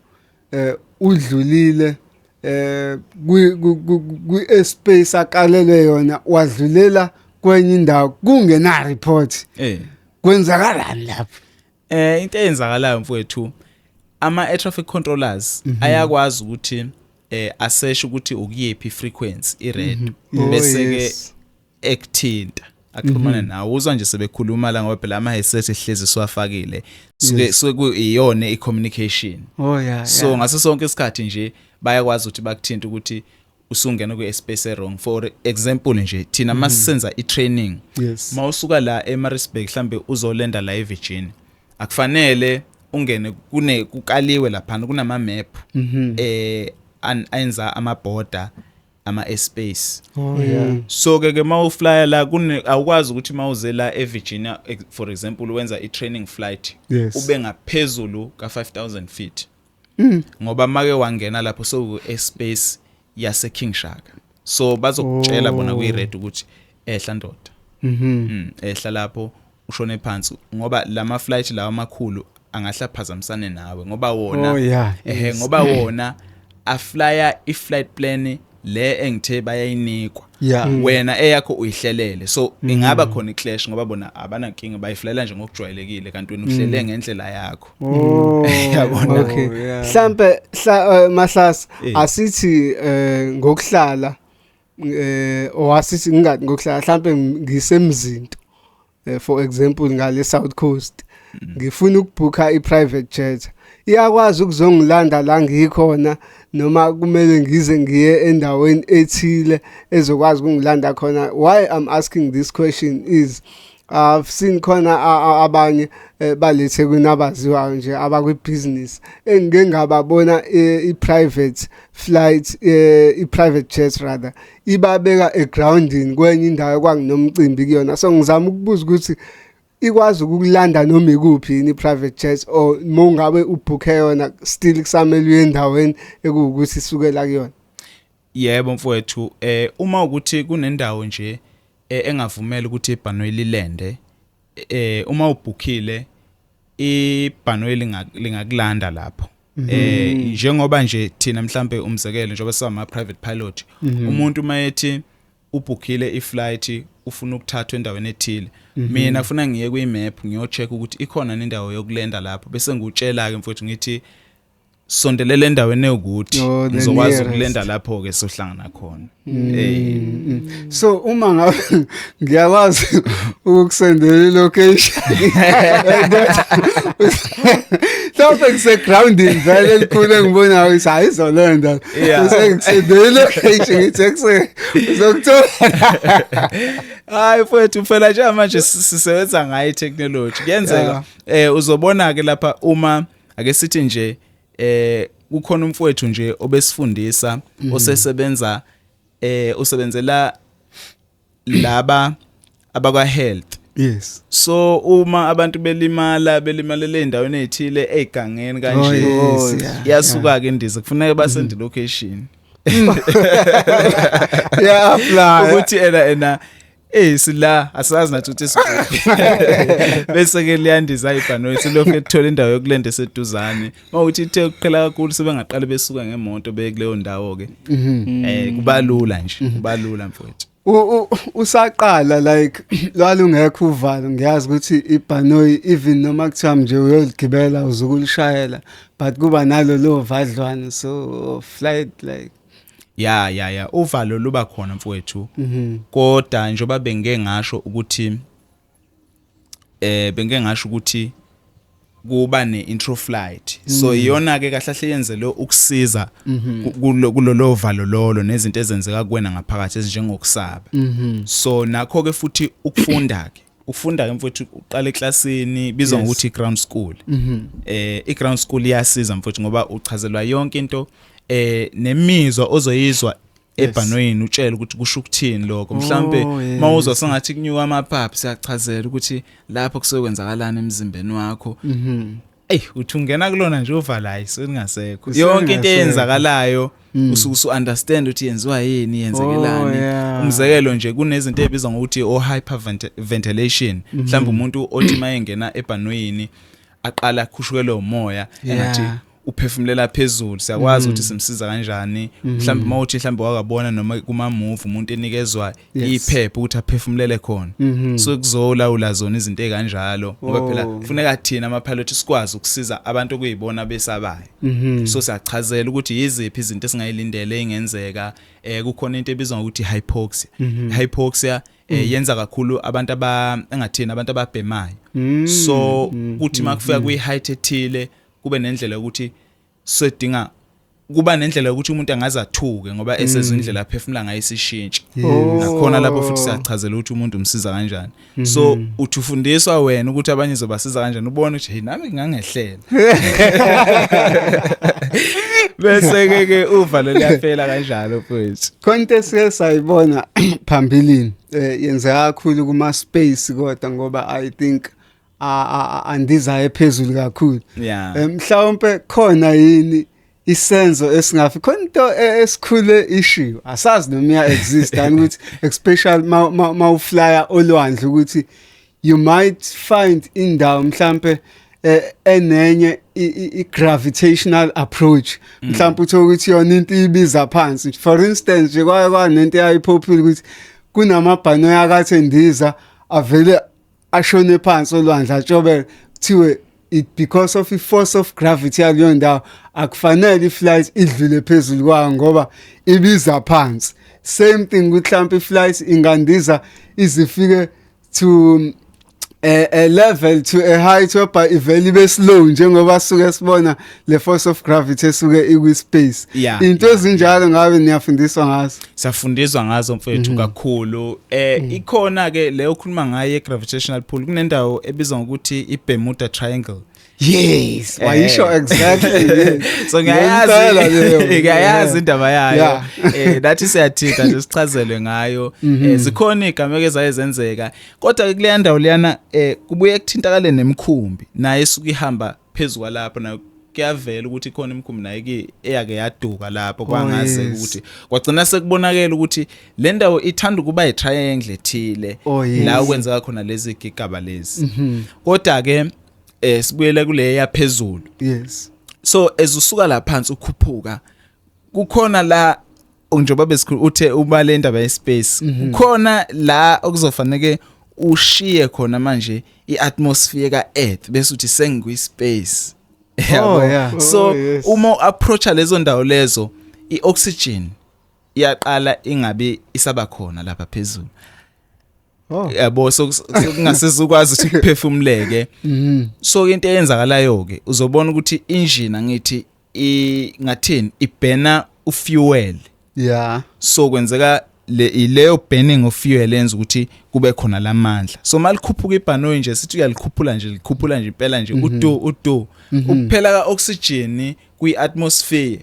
udlulile kwi airspace akalelwe yona, wadlulela kwenye indawo kungena report, kwenzakalani lapho? Into eyenzakalayo mfowethu, ama air traffic controllers ayakwazi ukuthi aseshe ukuthi ukuyephi frequency i-radio, bese ke ekuthinta, axhumana nawe. Uzwa nje sebekhuluma la, ngoba phela ama headset ehlezi siwafakile, suke suke kuyiyona i-communication. So ngaso sonke isikhathi nje bayakwazi ukuthi bakuthinta ukuthi usungena kwi-space wrong. For example nje, thina masisenza i-training, mawusuka la eMaritzburg mhlambe uzolenda la eVirginia, akufanele ungene kune kukaliwe lapha, kunama map ayenza ama border, ama airspace. So ke mawuflya la kune awukwazi ukuthi mawuze la eVirginia, for example, wenza i-training flight, ube ngaphezulu ka 5000 feet, ngoba make wangena lapho so airspace yase King Shaka, so bazokutshela bona kwi-radio ukuthi, "Ehla ndoda." Ehla lapho, ushone phansi, ngoba lama flight lawa amakhulu angahle aphazamisane nawe, ngoba wona ngoba wona aflya i-flight plan le engithe bayayinikwa. Wena eyakho uyihlelele, so ingaba khona iclash, ngoba bona abanankinga, bayiflyela nje ngokujwayelekile, kanti wena uhlele ngendlela yakho. Yabona? Okay. Mhlambe Mahlase, asithi ngokuhlala, owasithi ngingathi ngokuhlala, mhlambe ngisemzinto. For example, ngale South Coast, ngifuna ukubhukha i-private jet, iyakwazi ukuzongilanda la ngikhona noma kumele ngize ngiye endaweni ethile ezokwazi ukungilanda khona? Why I'm asking this question is I've seen khona abanye balethe kunabaziwayo nje abakwi-business engike ngababona i-private flight, i-private jet rather, ibabeka egroundini kwenye indawo kwanginomcimbi kuyona. So ngizama ukubuza ukuthi ikwazi ukukulanda noma ikuphi yini i-private jet, or mongabe ubhukhe yona, still kusamele uye endaweni ekuwukuthi isukela kuyona? Yebo mfowethu, uma ukuthi kunendawo nje engavumela ukuthi ibhanoyi lilende, uma ubhukhile ibhanoyi lingakulanda lapho. Njengoba nje thina mhlambe, umzekelo, njengoba singama private pilot, umuntu mayethi ubhukhile iflight, ufuna ukuthathwa endaweni ethile, mina kufuna ngiye kwi-map ngiyocheck ukuthi ikhona nendawo yokulenda lapho, bese ngutshela ke mfowethu, ngithi sondelela endaweni ewukuthi Oh, the ngizokwazi nearest. ukulenda lapho ke, sohlangana khona. So uma ngabe ngiyakwazi ukukusendela ilocation, mhlawumbe kusegroundini vele elikhulu engibonayo ukuthi hayi, izolenda, usengikusendela ilocation, ngithi ekuse uzokuthola. Hayi mfowethu, phela njengamanje sisebenza ngayo i-technology, kuyenzeka uzobona ke lapha, uma ake sithi nje kukhona umfowethu nje obesifundisa osesebenza, usebenzela laba abakwa health. So uma abantu belimala, belimalele endaweni ezithile ezigangeni kanje, Oh, yes, iyasuka ke indiza, kufuneka basende location yeah apply ukuthi ena sila asazi nathi ukuthi sikuphi, bese ke liyandiza ibhanoyi, silokhu ethola indawo yokulenda eseduzane. Mawuthi ithe ukuqhela kakhulu, sebengaqala besuka ngemoto beye kuleyo ndawo ke. Kubalula nje, kubalula mfowethu. Usaqala like lwalungekho uvalo? Ngiyazi ukuthi ibhanoyi, even noma kuthiwa nje uyoligibela, uzukulishayela, but kuba nalo lo vadlwana, so flight like. Ya, uvalo luba khona mfowethu, kodwa njengoba bengeke ngasho ukuthi kuba ne-intro flight, so iyona ke kahle kahle yenzelwe ukusiza kulolo valo lolo nezinto ezenzeka kuwena ngaphakathi ezinjengokusaba. So nakho ke futhi ukufunda ke, ukufunda ke mfowethu, uqala eklasini bizwa ngokuthi i-ground school. I-ground school iyasiza mfowethu ngoba uchazelwa yonke into nemizwa ozoyizwa ebhanoyini, utshele ukuthi kusho ukuthini lokho. Mhlambe mawuzwa sengathi kunyuka amaphaphu, siyachazela ukuthi lapho kusuke kwenzakalani emzimbeni wakho. Ey, uthi ungena kulona nje uvala, hayi, sekungasekho yonke into Usengasekho. eyenzakalayo, usuke usu understand ukuthi yenziwa yini, yenzekelani. Umzekelo nje, kunezinto ezibizwa ngokuthi o hyperventilation, mhlawumbe umuntu othi mayengena ebhanoyini aqala akhushukelwe umoya, engathi uphefumulela phezulu, siyakwazi ukuthi simsiza kanjani. Mhlawumbe mawuthi mhlawumbe wakabona noma kuma movie umuntu enikezwa iphepha ukuthi aphefumulele khona, so kuzolawula zona izinto ezikanjalo, ngoba phela kufuneka thina ama pilot sikwazi ukusiza abantu okuyibona besabayo. So siyachazela ukuthi yiziphi izinto esingayilindele engenzeka. Kukhona into ebizwa ngokuthi hypoxia. Hypoxia yenza kakhulu abantu aba engathini, abantu ababhemayo. So kuthi makufika kwi height ethile, kube nendlela yokuthi sedinga kuba nendlela yokuthi umuntu angaze athuke ngoba esezwe indlela aphefumula ngayo isishintsha. Nakhona lapho futhi siyachazela ukuthi umuntu umsiza kanjani. So uthi ufundiswa wena ukuthi abanye izobasiza kanjani, ubone ukuthi hey, nami ngingangehlela, bese ke uvalo liyaphela kanjalo futhi. Khona into esike sayibona phambilini, yenzeka kakhulu kuma space, kodwa ngoba I think andiza ephezulu kakhulu. Mhlawumbe khona yini isenzo esingafi khona, into esikhule ishiwo, asazi noma iya exist ani, ukuthi especially ma uflya olwandle, ukuthi you might find indawo mhlambe enenye i-gravitational approach, mhlawumbe uthola ukuthi yona into ibiza phansi. For instance nje, kwaye kwanento eyayipopular ukuthi kunamabhanoyi akathi endiza avele ashone phansi olwandle, atshobe, kuthiwe it because of i-force of gravity yakuleyo ndawo, akufanele i-flight idlule phezulu kwayo ngoba ibiza phansi. Same thing ukuthi mhlawumbe i-flight ingandiza izifike to a level to a height whereby ivele ibe slow, njengoba suke sibona le force of gravity esuke ikwi space? Into ezinjalo ngabe niyafundiswa ngazo? Siyafundiswa ngazo, mfethu, kakhulu. Ikhona ke leyo okhuluma ngayo, gravitational pull. Kunendawo ebizwa ngokuthi iBermuda Triangle. Yes, wayisho exactly, yes. So Ngempela ngiyayazi, leyo. ngiyayazi indaba yayo. Nathi siyathinta nje sichazelwe ngayo. Zikhona igameko ezaye zenzeka, kodwa ke kuleya ndawo leyana kubuye kuthintakale nemikhumbi naye esuke ihamba phezulu kwalapho. Nayo kuyavela ukuthi ikhona imikhumbi naye ke eyake yaduka lapho, kwangaze ukuthi kwagcina sekubonakela ukuthi le ndawo ithanda ukuba yi-triangle ethile la kwenzeka khona lezi gigaba lezi. Kodwa ke sibuyele kule yaphezulu. So as usuka la phansi ukhuphuka, kukhona la, njengoba besikhulu uthe uba le ndaba yespace, kukhona la okuzofanele ushiye khona manje iatmosphere ka-Earth, bese uthi sengikwi space. Yabo? So uma uapproacha lezo ndawo lezo, ioxygen iyaqala ingabe isaba khona lapha phezulu. Yabo, so kungasizukwazi ukuthi kuphefumuleke. So into eyenzakalayo ke, uzobona ukuthi engine, angithi ngathini, iburna ufuel. So kwenzeka le ileyo burning of fuel yenza ukuthi kube khona lamandla. So malikhuphuka ibhanoyi nje, sithi uyalikhuphula nje, likhuphula nje impela nje, udu udu ukuphela ka-oxygen kwi-atmosphere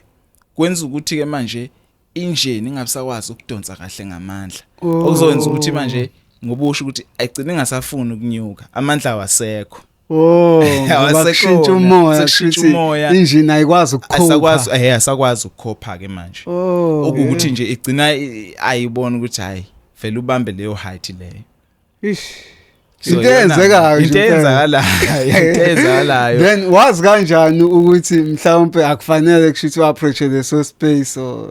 kwenza ukuthi ke manje injini ingabisakwazi ukudonsa kahle ngamandla, okuzokwenza ukuthi manje, ngobusho ukuthi ayigcine ingasafuni ukunyuka, amandla awasekho. Oh, ngoba Awasekhona. kushintsha umoya, Sekushintsha kushuthi umoya. Injini ayikwazi ukukhupha. Asakwazi, asakwazi ukukhopha ke manje. Okuwukuthi nje igcina ayibona ukuthi hayi, vele ubambe leyo height leyo. Ish. So Into eyenzekayo nje into impela. eyenzakalayo, into eyenzakalayo. Then wazi kanjani ukuthi mhlawumbe akufanele kushuthi u-approach leso space or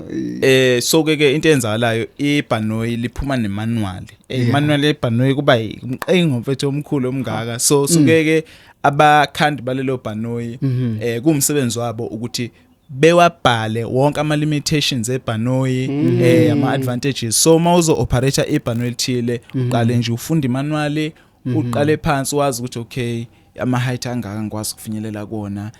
So ke ke into eyenzakalayo, ibhanoyi liphuma nemanual. Imanual yebhanoyi kuba umqingo, mfethu, omkhulu omngaka. So suke ke abakhandi balelo bhanoyi, kuwumsebenzi wabo ukuthi bewabhale wonke ama limitations ebhanoyi, ama advantages. So uma uzo operate ibhanoyi elithile, uqale nje ufunda imanual, uqale phansi wazi ukuthi okay, ama height angaka ngikwazi ukufinyelela kuona,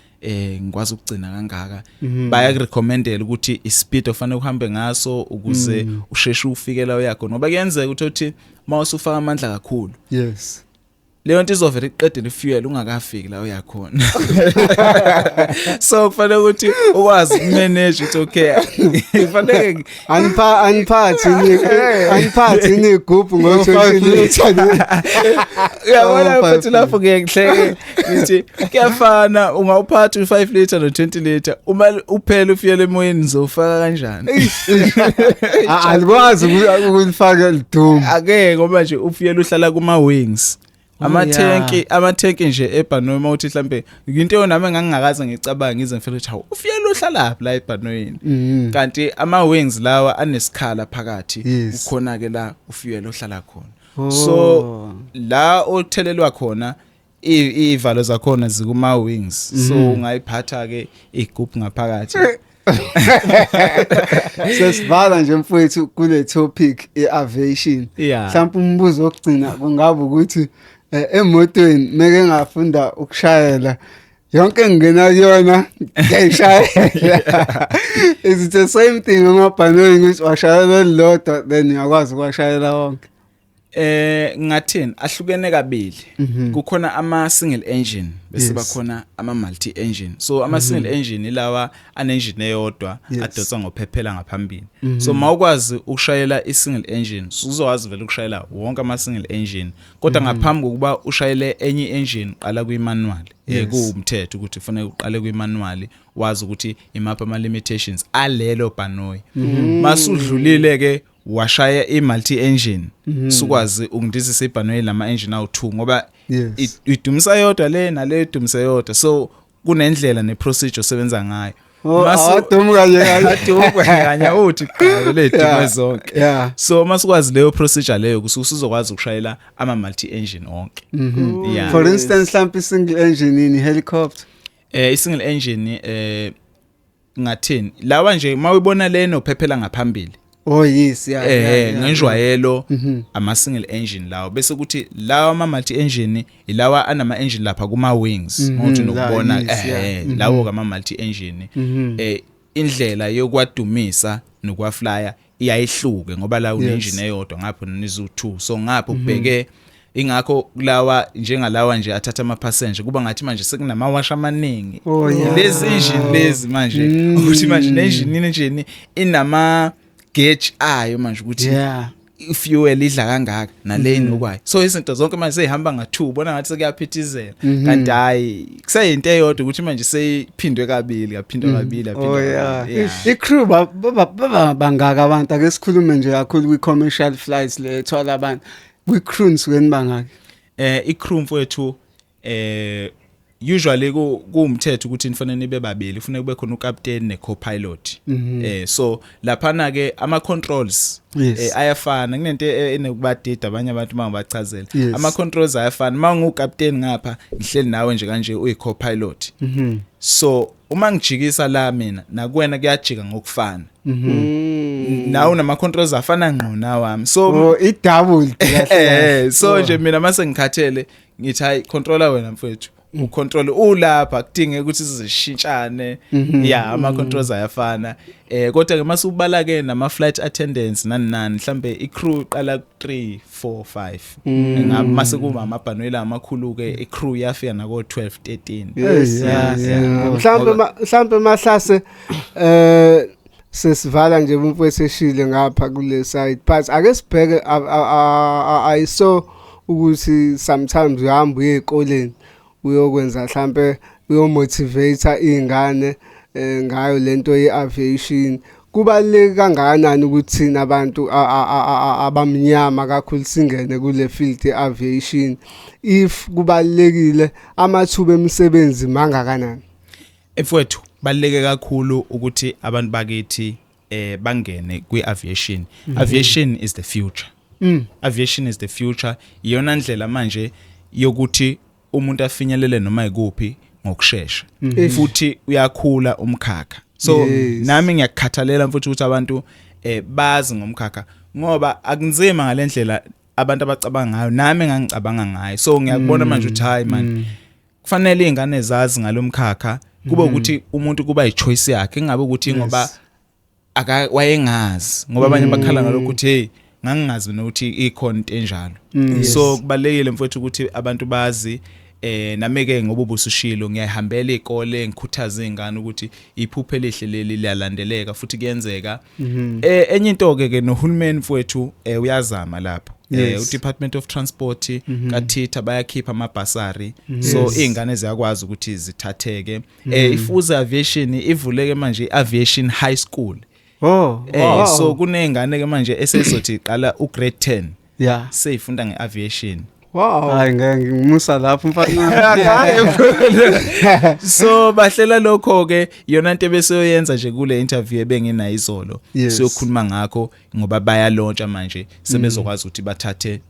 ngikwazi ukugcina kangaka. Bayakurecommendela ukuthi ispeed ofanele uhambe ngaso ukuze usheshe ufike la uyakhona, ngoba kuyenzeka ukuthi uthi mawusufaka amandla kakhulu, leyo nto izovela iqedele ifuel ungakafiki la uyakhona. So kufanele ukuthi ukwazi ukumanage ukuthi okay, kufanele Aniphathi nigubhu ngo-20 liter? Uyabona, Oh, mfethu, 5 lapho ngeke ngihleke ngithi kuyafana, ungawuphatha u5 liter no20 liter, uma uphela ufuel emoyeni, nizofaka kanjani? Alikwazi ukulifaka lidumo. Ake, ngoba nje ufuel uhlala kuma wings. Amathenki, amathenki nje ebhanoyi, uma uthi mhlambe into nami engangingakaze ngicabanga ngize ngifike ukuthi hawu, ufuel uhlala la ebhanoyini, kanti ama wings lawa anesikhala phakathi. Kukhona ke la ufuel ohlala khona. So la othelelwa khona, ivalo zakhona zikuma wings, so ungayiphatha ke igubhu ngaphakathi. Sesivala nje, mfowethu, kule topic ye-aviation. Mhlawumbe umbuzo wokugcina kungaba ukuthi emotweni meke ngafunda ukushayela yonke, ngingena kuyona ngiyayishayela, is it the same thing amabhanoyi, ukuthi washayela elilodwa then uyakwazi ukuwashayela wonke? Ngathini, ahlukene kabili. Kukhona ama single engine, bese bakhona ama multi engine. So ama single engine ilawa ane engine eyodwa, adonsa ngophephela ngaphambili. So mawukwazi ukushayela i single engine, uzokwazi vele ukushayela wonke ama single engine. Kodwa ngaphambi kokuba ushayele enye engine, qala kwi manual. Kuwumthetho ukuthi kufanele uqale kwi manual, wazi ukuthi imaphi ama limitations alelo bhanoyi. Masudlulile ke washaya i multi engine, sukwazi ukundizisa ibhanoyi lama engine awu2, ngoba idumisa yodwa le nale idumisa yodwa, so kunendlela neprocedure osebenza ngayo. Oh, awadumu kanye kanye. Adumu kanye, uthi qha le dume zonke. So masukwazi leyo procedure leyo, kusuke usuzokwazi ukushayela ama multi engine onke. Yeah. For instance, mhlawumbe i-single engine ini, helicopter? I single engine, ngathini, lawa nje mawuyibona leno phephela ngaphambili. Oh yes, yeah. Ngenjwayelo ama single engine lawo, bese kuthi lawa ama multi engine ilawa anama engine lapha kuma wings, ngokuthi nokubona lawo ama multi engine. Indlela yokwadumisa nokwaflya iyayihluke ngoba la une engine eyodwa, ngapha nizu 2, so ngapha ubheke ingakho kulawa njengalawa nje athatha ama passenger kuba ngathi manje sekunamawasha amaningi. Lezi engine lezi manje ukuthi manje ne engine inama gauge ayo manje ukuthi fuel idla kangaka nale inokwayo, so izinto zonke manje seyihamba nga2, bona ngathi sekuyaphithizela, kanti hayi, kuseyinto eyodwa ukuthi manje seyiphindwe kabili, yaphindwa kabili, yaphindwa kabili. I-crew baba bangaka abantu? Ake sikhulume nje kakhulu kwi-commercial flights le ethwala abantu, kwi-crew nisuke nibangaki? I-crew mfowethu, usually kuwumthetho ukuthi nifanele nibe babili, kufanele kube khona ucaptain ne-copilot. So laphana ke ama controls ayafana, kunento enokubadida abanye abantu mangibachazela. Ama controls ayafana, mangu captain ngapha ngihleli nawe nje kanje uyi copilot, so uma ngijikisa la mina nakuwena kuyajika ngokufana, nawe unama controls afana ngqo nawami, so Oh, i-double. So nje mina mase ngikhathele ngithi hayi, controller wena mfethu, ucontrol ulapha, kudinge ukuthi sizishintshane. Yeah, ama controls ayafana, kodwa ke masubala ke nama flight attendants nani nani, mhlambe i-crew iqala ku 3 4 5, ngabe mase kuma amabhanoyi amakhulu ke i-crew yafika nako 12 13. Yes, yes. Mhlambe mahlase sesivala nje umfowethu eshile ngapha kule side, but ake sibheke, I saw ukuthi sometimes uhamba uye ezikoleni uyokwenza mhlambe uyomotivate izingane ngayo lento ye-aviation. Kubaluleke kangakanani ukuthi thina abantu abamnyama kakhulu singene kule field ye-aviation? If kubalulekile, amathuba emisebenzi mangakanani? Mfowethu, baluleke kakhulu ukuthi abantu bakithi bangene kwi-aviation. Aviation is the future. Aviation is the future, iyona ndlela manje yokuthi umuntu afinyelele noma ikuphi ngokusheshsha, futhi uyakhula umkhakha, so nami ngiyakukhathalela mfowethu ukuthi abantu bazi ngomkhakha, ngoba akunzima ngalendlela abantu abacabanga ngayo, nami engangicabanga ngayo. So ngiyakubona manje ukuthi hayi man, kufanele izingane zazi ngalomkhakha, kube ukuthi umuntu kuba ichoice yakhe, ingabe ukuthi ngoba aka wayengazi, ngoba abanye bakhala ngalokho ukuthi hey, ngangingazi nokuthi ikhona into enjalo. So kubalulekile mfowethu ukuthi abantu bazi. Nami ke ngoba ubusushilo, ngiyahambela izikole ngikhuthaza izingane ukuthi iphuphe elihle leli liyalandeleka futhi kuyenzeka. Enye into ke nohulumeni mfowethu uyazama lapho. uDepartment of Transport kaThitha bayakhipha amabhasari, so izingane ziyakwazi ukuthi zithatheke. Ifuze Aviation ivuleke manje iAviation High School. So kunezingane ke manje esezothi iqala ugrade 10 seyifunda ngeaviation. Hayi, ngeke ngimusa lapho mfana. So bahlela lokho ke, iyona into ebesoyenza nje kule interview ebenginayo izolo. Siyokhuluma ngakho ngoba bayalauncha manje, sebezokwazi ukuthi bathathe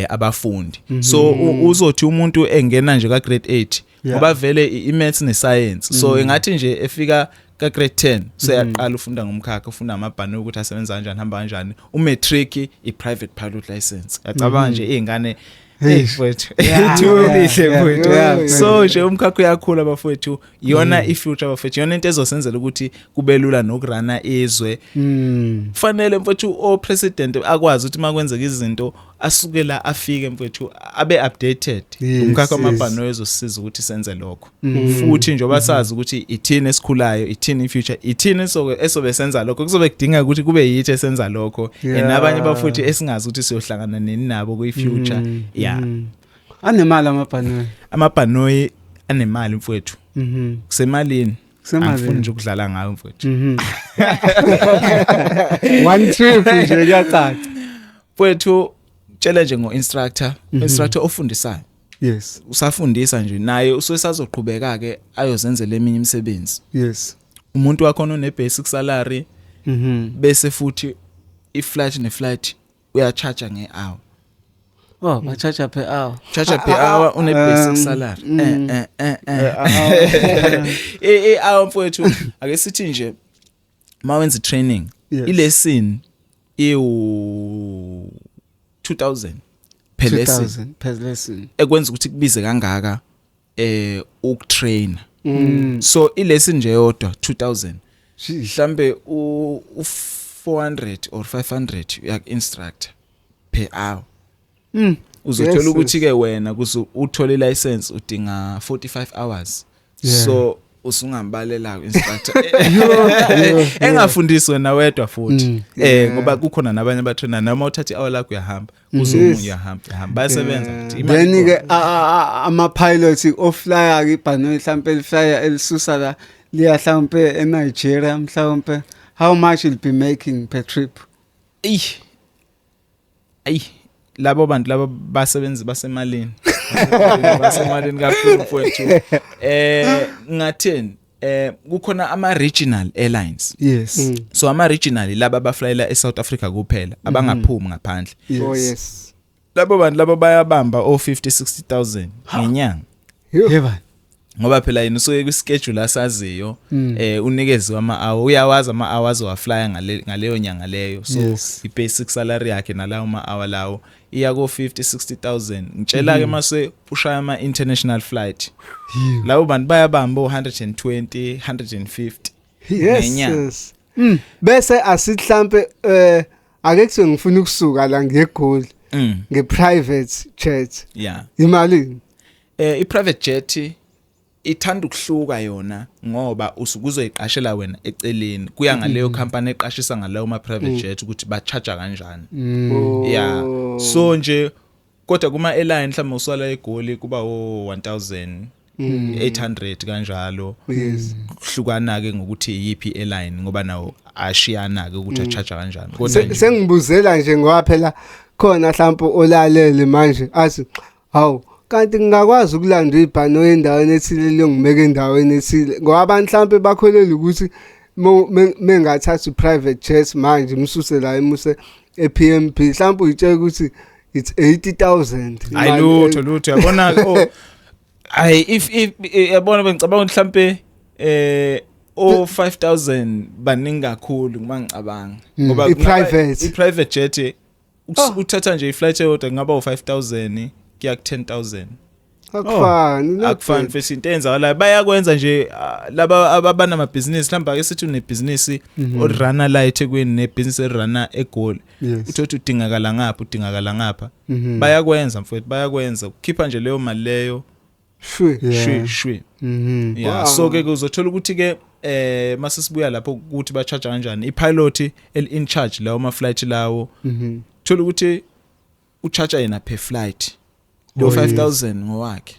abafundi. So uzothi umuntu engena nje ka grade 8, ngoba vele i-maths ne science, so engathi nje efika ka grade 10 seyaqala ufunda ngomkhakha, ufunda amabhanoyi ukuthi asebenza kanjani, hamba kanjani, umatric, i-private pilot license. Yacabanga nje izingane. Hey mfowethu, ithuba elihle mfowethu. So nje umkhakha uyakhula bafowethu, iyona i-future bafowethu, iyona into ezosenzela ukuthi kube lula nokuruna izwe. Kufanele mfowethu o president akwazi ukuthi makwenzeka izinto asuke la afike mfowethu abe updated. Umkhakha wamabhanoyi ezosisiza ukuthi senze lokho, futhi njengoba sazi ukuthi ithini esikhulayo, ithini i-future, ithini esobe senza lokho, kuzobe kudinga ukuthi kube yithi esenza lokho. Nabanye bafuthi esingazi ukuthi siyohlangana nini nabo kwi-future, yeah. Anemali amabhanoyi. Amabhanoyi anemali mfowethu. Kusemalini. Kusemalini. Angifuni nje ukudlala ngayo mfowethu. One trip nje kuyacaca. Mfowethu, tshela nje ngo-instructor, instructor ofundisayo, usafundisa nje naye usesazoqhubeka ke ayozenzela eminye imisebenzi. Umuntu wakhona une basic salary, bese futhi i-flight ne-flight uyacharge nge-hour. Oh, ba-charge per hour. Charge per hour, une basic salary. Hour mfowethu, ake sithi nje mawenza training. I-lesson iwu 2000 per lesson. 2000 per lesson. Ekwenza ukuthi kubize kangaka ukutrain. So i-lesson nje yodwa 2000. Sheesh. Mhlambe u 400 or 500 uyak instructor per hour. Uzothola ukuthi ke wena kuze uthole license udinga 45 hours. So usungambalela instructor engafundisi wena wedwa futhi, ngoba kukhona nabanye abatrainer, noma uthatha i-hour lakho uyahamba, kuzomunye uyahamba, uyahamba, bayasebenza futhi. Imali Then ke ikhona. Ama pilots oflya ke ibhanoyi, mhlambe eliflya elisusa la liya mhlambe eNigeria mhlambe, how much you'll be making per trip? Eyi, ayi, labo bantu labo basebenzi basemalini kakhulu mfowethu. Ngatheni, kukhona ama regional airlines. So ama regional laba abaflyela eSouth Africa kuphela, abangaphumi ngaphandle. Oh yes. Labo bantu labo bayabamba o 50 60000 ngenyanga. Yo. Yeba. Ngoba phela yena usuke kwischedule asaziyo, unikezwe ama hour, uyawazi ama hours owaflya ngaleyo nyanga leyo, so i basic salary yakhe nalawo ma hour lawo iya ko 50 60000. Ngitshela ke mase ushaya ama international flight, labo bantu bayabamba o 120 150 ngenyanga. Yes. Bese asithi mhlambe ake kuthiwe ngifuna ukusuka la ngeGoli ngeprivate jet. Imali? I private jet ithanda ukuhluka yona ngoba usuke uzoyiqashela wena eceleni, kuya ngaleyo company eqashisa ngalawo ma private jet ukuthi ba charge kanjani. Oh. Yeah, so nje kodwa kuma airline mhlawumbe usala eGoli kuba o 1800 kanjalo. Kuhlukana ke ngokuthi iyiphi airline, ngoba nawo ashiyana ke ukuthi acharge kanjani, kodwa nje Sengibuzela nje ngoba phela khona mhlawumbe olalele manje athi, hawu, kanti ngingakwazi ukulanda ibhanoyi endaweni ethile liyongibeka endaweni ethile, ngoba abantu mhlawumbe bakholelwa ukuthi mengathatha i-private jet manje imsuse la imuse e-PMB, mhlawumbe uyitshela ukuthi it's 80,000. Hayi, lutho lutho, yabona, oh hayi, if yabona, bengicabanga ukuthi mhlambe o 5000 baningi kakhulu uma ngicabanga, ngoba I-private. I-private jet uthatha nje i-flight eyodwa kungaba u5000 kuya ku 10000. Akufani, not Akufani. bad. Mfethu, into eyenzakalayo bayakwenza nje, laba abanamabhizinisi, mhlawumbe ake sithi unebhizinisi orana la eThekwini nebhizinisi erana eGoli, uthothi udingakala ngapha, udingakala ngapha. Bayakwenza mfowethu, bayakwenza, ukhipha nje leyo mali leyo. Shwi. Shwi shwi. Yeah. So ke uzothola ukuthi ke mase sibuya lapho ukuthi ba charge kanjani, i-pilot el in charge lawo ma flight lawo, thola ukuthi ucharge yena per flight lo 5000 ngowakhe.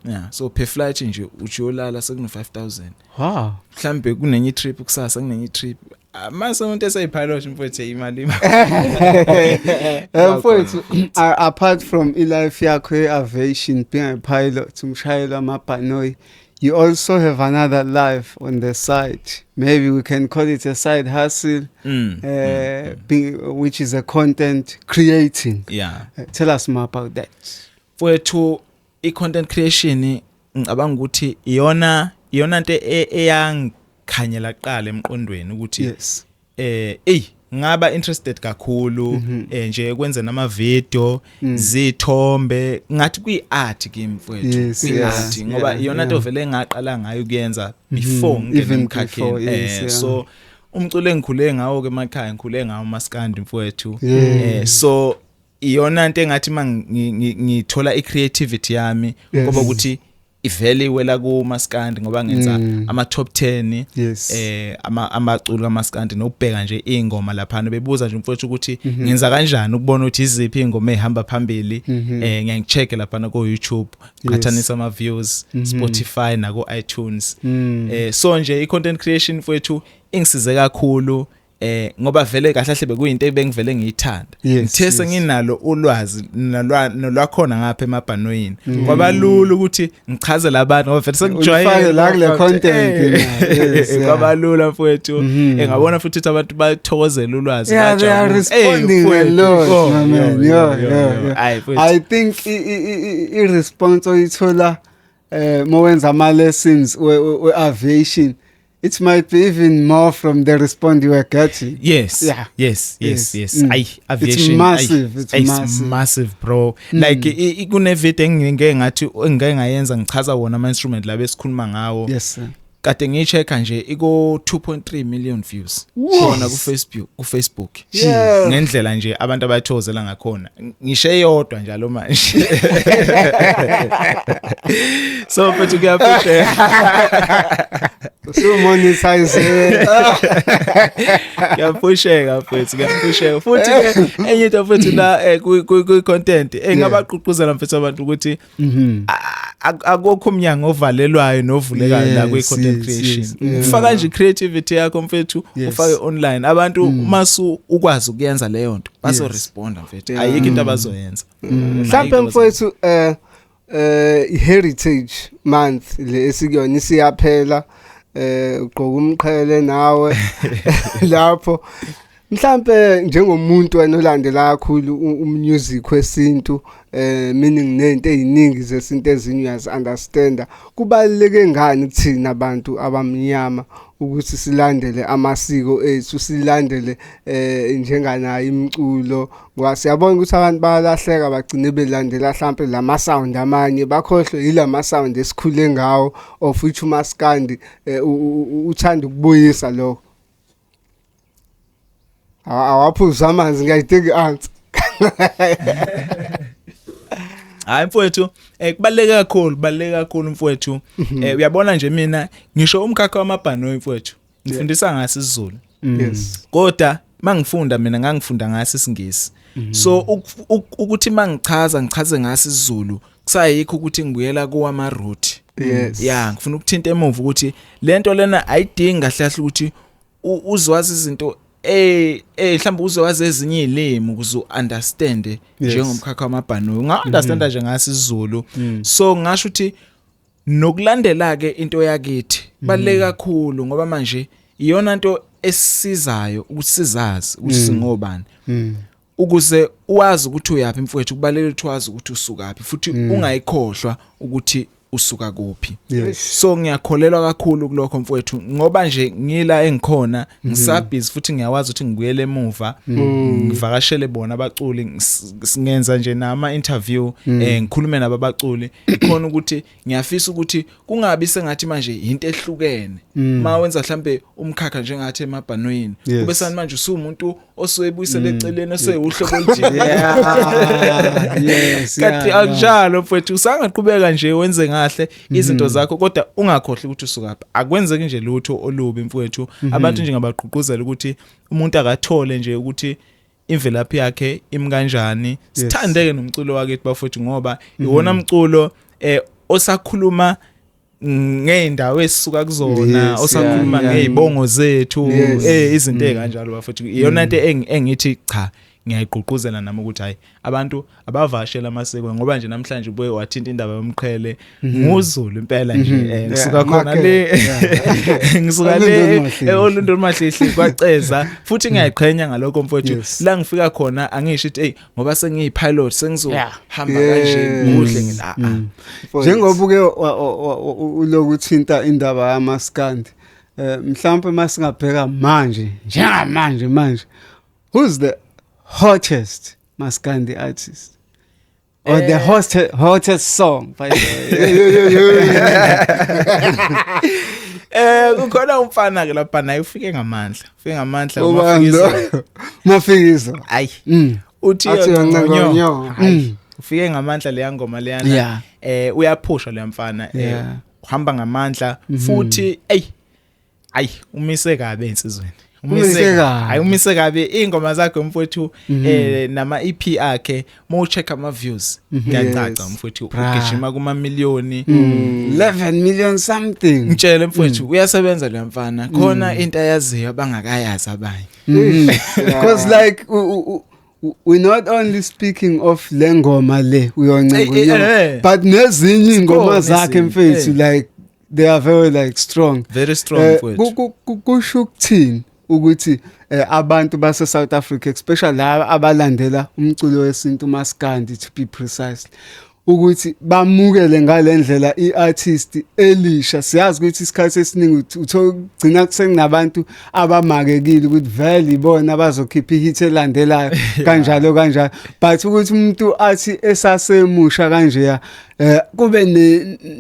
Yeah, so per flight nje uthi uyolala sekuno 5000. Mhlambe kunenye trip kusasa, kunenye trip. Mase umuntu eseyipilot mfowethu, imali. Mfowethu, apart from i-life yakho ye-aviation, being a pilot, umshayeli wamabhanoyi, you also have another life on the side. Maybe we can call it a side hustle, which is a content creating. Tell us more about that. Mfowethu, i-content creation ngicabanga ukuthi iyona into eyangikhanyela kuqala emqondweni ukuthi ey, ngaba interested kakhulu nje kwenza nama video, zithombe, ngathi kuyi art kimi mfowethu, kuyi art, ngoba iyona nto vele engaqala ngayo kuyenza before ngene Even emkhakheni. before, yes, yeah. So umculo engikhule ngawo ke emakhaya, ngikhule ngawo maskandi mfowethu. So iyona into engathi ngithola i-creativity yami ngoba ukuthi ivele iwela ku maskandi, ngoba ngenza ama top 10 ama amaculo kamaskandi, nokubheka nje ingoma laphana, bebuza nje mfowethu ukuthi ngenza kanjani ukubona ukuthi iziphi ingoma ezihamba phambili. Ngiyangicheck laphana ku YouTube, qhathanisa ama views, Spotify nako iTunes. So nje i content creation mfowethu ingisize kakhulu, ngoba vele kahle kahle bekuyinto ebengivele ngiyithanda. Ngithe senginalo ulwazi nolwakhona ngapha emabhanoyini, kwabalula ukuthi ngichazele abantu ngoba vele sengijwayele. Ulifake la kule content, yes, yeah. Kwabalula mfowethu. Ngabona futhi ukuthi abantu bayathokozela ulwazi. Yeah, they are Bajabula. Responding a Mfowethu. lot, Oh, my man. yo, yo, yo. Ayi, mfowethu. I think i-response oyithola mowenza ama lessons we aviation. It might be even more from the response you were getting. Yes. Yeah. Yes. Yes. Yes. Ay, aviation. Massive, it's ay, massive. Massive, bro. Like kune video engike ngathi engike ngayenza ngichaza wona ama instrument la besikhuluma ngawo. Yes, sir. Kade ngiyi-check-a nje, iko 2.3 million views khona ku Facebook. Ngendlela nje abantu abayithokozela ngakhona, ngisho eyodwa njalo manje, so mfethu kuyaphisheka. Usumonetize. Kuyaphusheka mfethu, kuyaphusheka. Futhi ke enye into futhi la kwi content engabagqugquzela mfethu abantu ukuthi akukho umnyango ovalelwayo novulekayo la kwi content creation. Ufaka nje creativity yakho mfethu, ufake online, abantu masu ukwazi ukuyenza leyo nto bazo responda mfethu. Ayikho into abazoyenza. Mhlambe mfowethu, i-Heritage Month le esikuyona isiyaphela, ugqoka umqhele nawe lapho. Mhlambe njengomuntu wena olandela kakhulu umusic wesintu, meaning nento eziningi zesintu ezinye uyazi understanda, kubaluleke ngani kuthina abantu abamnyama ukuthi silandele amasiko ethu, silandele njenganayo imiculo? Ngoba siyabona ukuthi abantu bayalahleka, bagcine belandela mhlambe lama sound amanye, bakhohlwe yilama sound esikhule ngawo, of which umaskandi uthanda ukubuyisa lokho. Awaphuza amanzi, ngiyayidinga i-answer. Hayi mfowethu, kubaluleke kakhulu, kubaluleke kakhulu mfowethu. Uyabona nje mina ngisho umkhakha wamabhanoyi mfowethu, ngifundisa ngaso isiZulu. Kodwa mangifunda mina ngangifunda ngaso isiNgisi. So ukuthi mangichaza ngichaze ngaso isiZulu, kusayikho ukuthi ngibuyela kuwama root. Yeah, ngifuna ukuthinta emuva ukuthi lento lena ayidingi kahle kahle ukuthi uzwazi izinto mhlawumbe uzwazi ezinye izilimi ukuze uunderstand njengomkhakha wamabhanoyi. Unga understand nje ngaso isiZulu. So ngisho ukuthi nokulandela ke into yakithi baluleke kakhulu, ngoba manje iyona into esisizayo ukuthi sizazi ukuthi singobani. Ukuze uwazi ukuthi uyaphi mfowethu, kubalulekile ukuthi wazi ukuthi usukaphi futhi ungayikhohlwa ukuthi usuka kuphi. So ngiyakholelwa kakhulu kulokho mfowethu, ngoba nje ngila engikhona ngisabhizi futhi ngiyawazi ukuthi ngibuyele emuva ngivakashele bona abaculi, ngenza nje nama interview, ngikhulume nabo abaculi khona, ukuthi ngiyafisa ukuthi kungabi sengathi manje into ehlukene ma wenza mhlambe umkhakha njengathi emabhanoyini, kube sani manje usumuntu osuyebuyisele eceleni, oseyuhlobo oluthile. Kanti akunjalo mfowethu, usangaqhubeka nje wenze kahle izinto zakho, kodwa ungakhohlwa ukuthi usukaphi. Akwenzeki nje lutho olubi mfowethu. Abantu nje ngabagqugquzela ukuthi umuntu akathole nje ukuthi imvelaphi yakhe imi kanjani. Sithandeke nomculo wakithi bafowethu, ngoba iwona mculo osakhuluma ngeendawo esisuka kuzona, osakhuluma ngezibongo zethu, izinto ezikanjalo bafowethu. Iyona into engithi cha, ngiyayigqugquzela nami ukuthi hayi, abantu abavashela amasiko, ngoba nje namhlanje ubuye wathinta indaba yomqhele, nguzulu impela nje, ngisuka khona le, ngisuka le Olundi Mahlihle. Olundi Mahlihle kwaceza, futhi ngiyayiqhenya ngalokho mfowethu. La ngifika khona angisho ukuthi hey, ngoba sengiyi-pilot sengizohamba kanje kuhle, ngithi ah, ah. Mfowethu. Njengoba uke ulokuthinta indaba yamaskandi, mhlawumbe masingabheka manje, njengamanje manje, who's the hottest maskandi artist or the hottest song, by the way? Kukhona umfana ke lapha naye ufike ngamandla, ufike ngamandla. Ubani uMafikizo. lo? Mafikizo. Ayi, uthi Athi yonconyo. yonconyo. Hayi, ufike ngamandla leya ngoma leyana. Uyaphusha leya mfana, uhamba ngamandla futhi. Ey, ayi, umise kabi ensizweni. Umise kabi. Hayi, umise kabi ingoma zakhe mfowethu, nama EP akhe, mo check ama views kuyacaca mfowethu, ugijima kuma miliyoni. 11 million something. Ngitshele mfowethu, uyasebenza leya mfana, khona into ayaziyo abangakayazi abanye. Because like we're not only speaking of lengoma le uyoncenga unyoka, but nezinye ingoma Zikhona zakhe ezinye, mfethu, like they are very like strong. Very strong mfowethu. Kusho ukuthini ukuthi abantu base South Africa, especially laba abalandela umculo wesintu, maskandi to be precise? Ukuthi bamukele ngalendlela iartist elisha. Siyazi ukuthi isikhathi esiningi uthogcina kusekunabantu abamakekile ukuthi vele ibona abazokhipha ihit elandelayo, kanjalo kanjalo, but ukuthi umuntu athi esasemusha kanjeya kube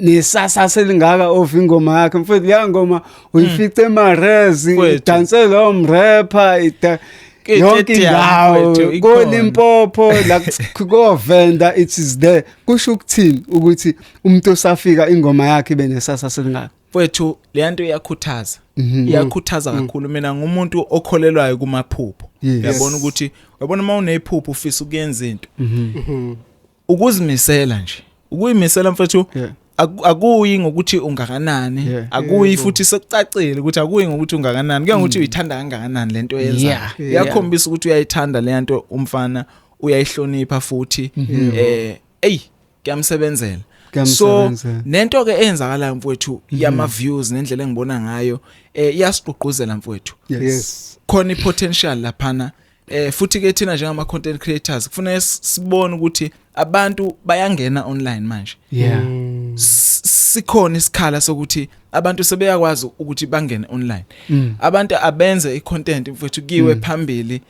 nesasasa selingaka of ingoma yakhe, mfethu, leya ngoma uyifice emarezi, Mfethu. idanse lo mrapper ida yonke Stadium, indawo mfethu, ikhona. koLimpopo la koVenda, it is there. Kusho ukuthini ukuthi umuntu osafika ingoma yakhe ibe nesasasa selingaka? Mfethu, le nto iyakhuthaza, iyakhuthaza kakhulu. Mina ngumuntu okholelwayo kumaphupho. Uyabona ukuthi, uyabona, uma unephupho ufisa ukuyenza into, ukuzimisela nje, ukuyimisela, mfethu, akuyi ngokuthi ungakanani, akuyi futhi sekucacile ukuthi akuyi ngokuthi ungakanani, kuya ngokuthi uyithanda kangakanani lento oyenzayo. Iyakhombisa ukuthi uyayithanda le nto umfana, uyayihlonipha futhi, ey, kuyamsebenzela. So Kuyamsebenzela. nento ke eyenzakalayo, mfowethu, yama views nendlela engibona ngayo, iyasiqhuquzela, mfowethu. Khona ipotential laphana, futhi ke thina njengama content creators kufanele sibone ukuthi abantu bayangena online manje. Sikhona isikhala sokuthi abantu sebeyakwazi ukuthi bangene online. Abantu abenze icontent, mfowethu, kiwe phambili.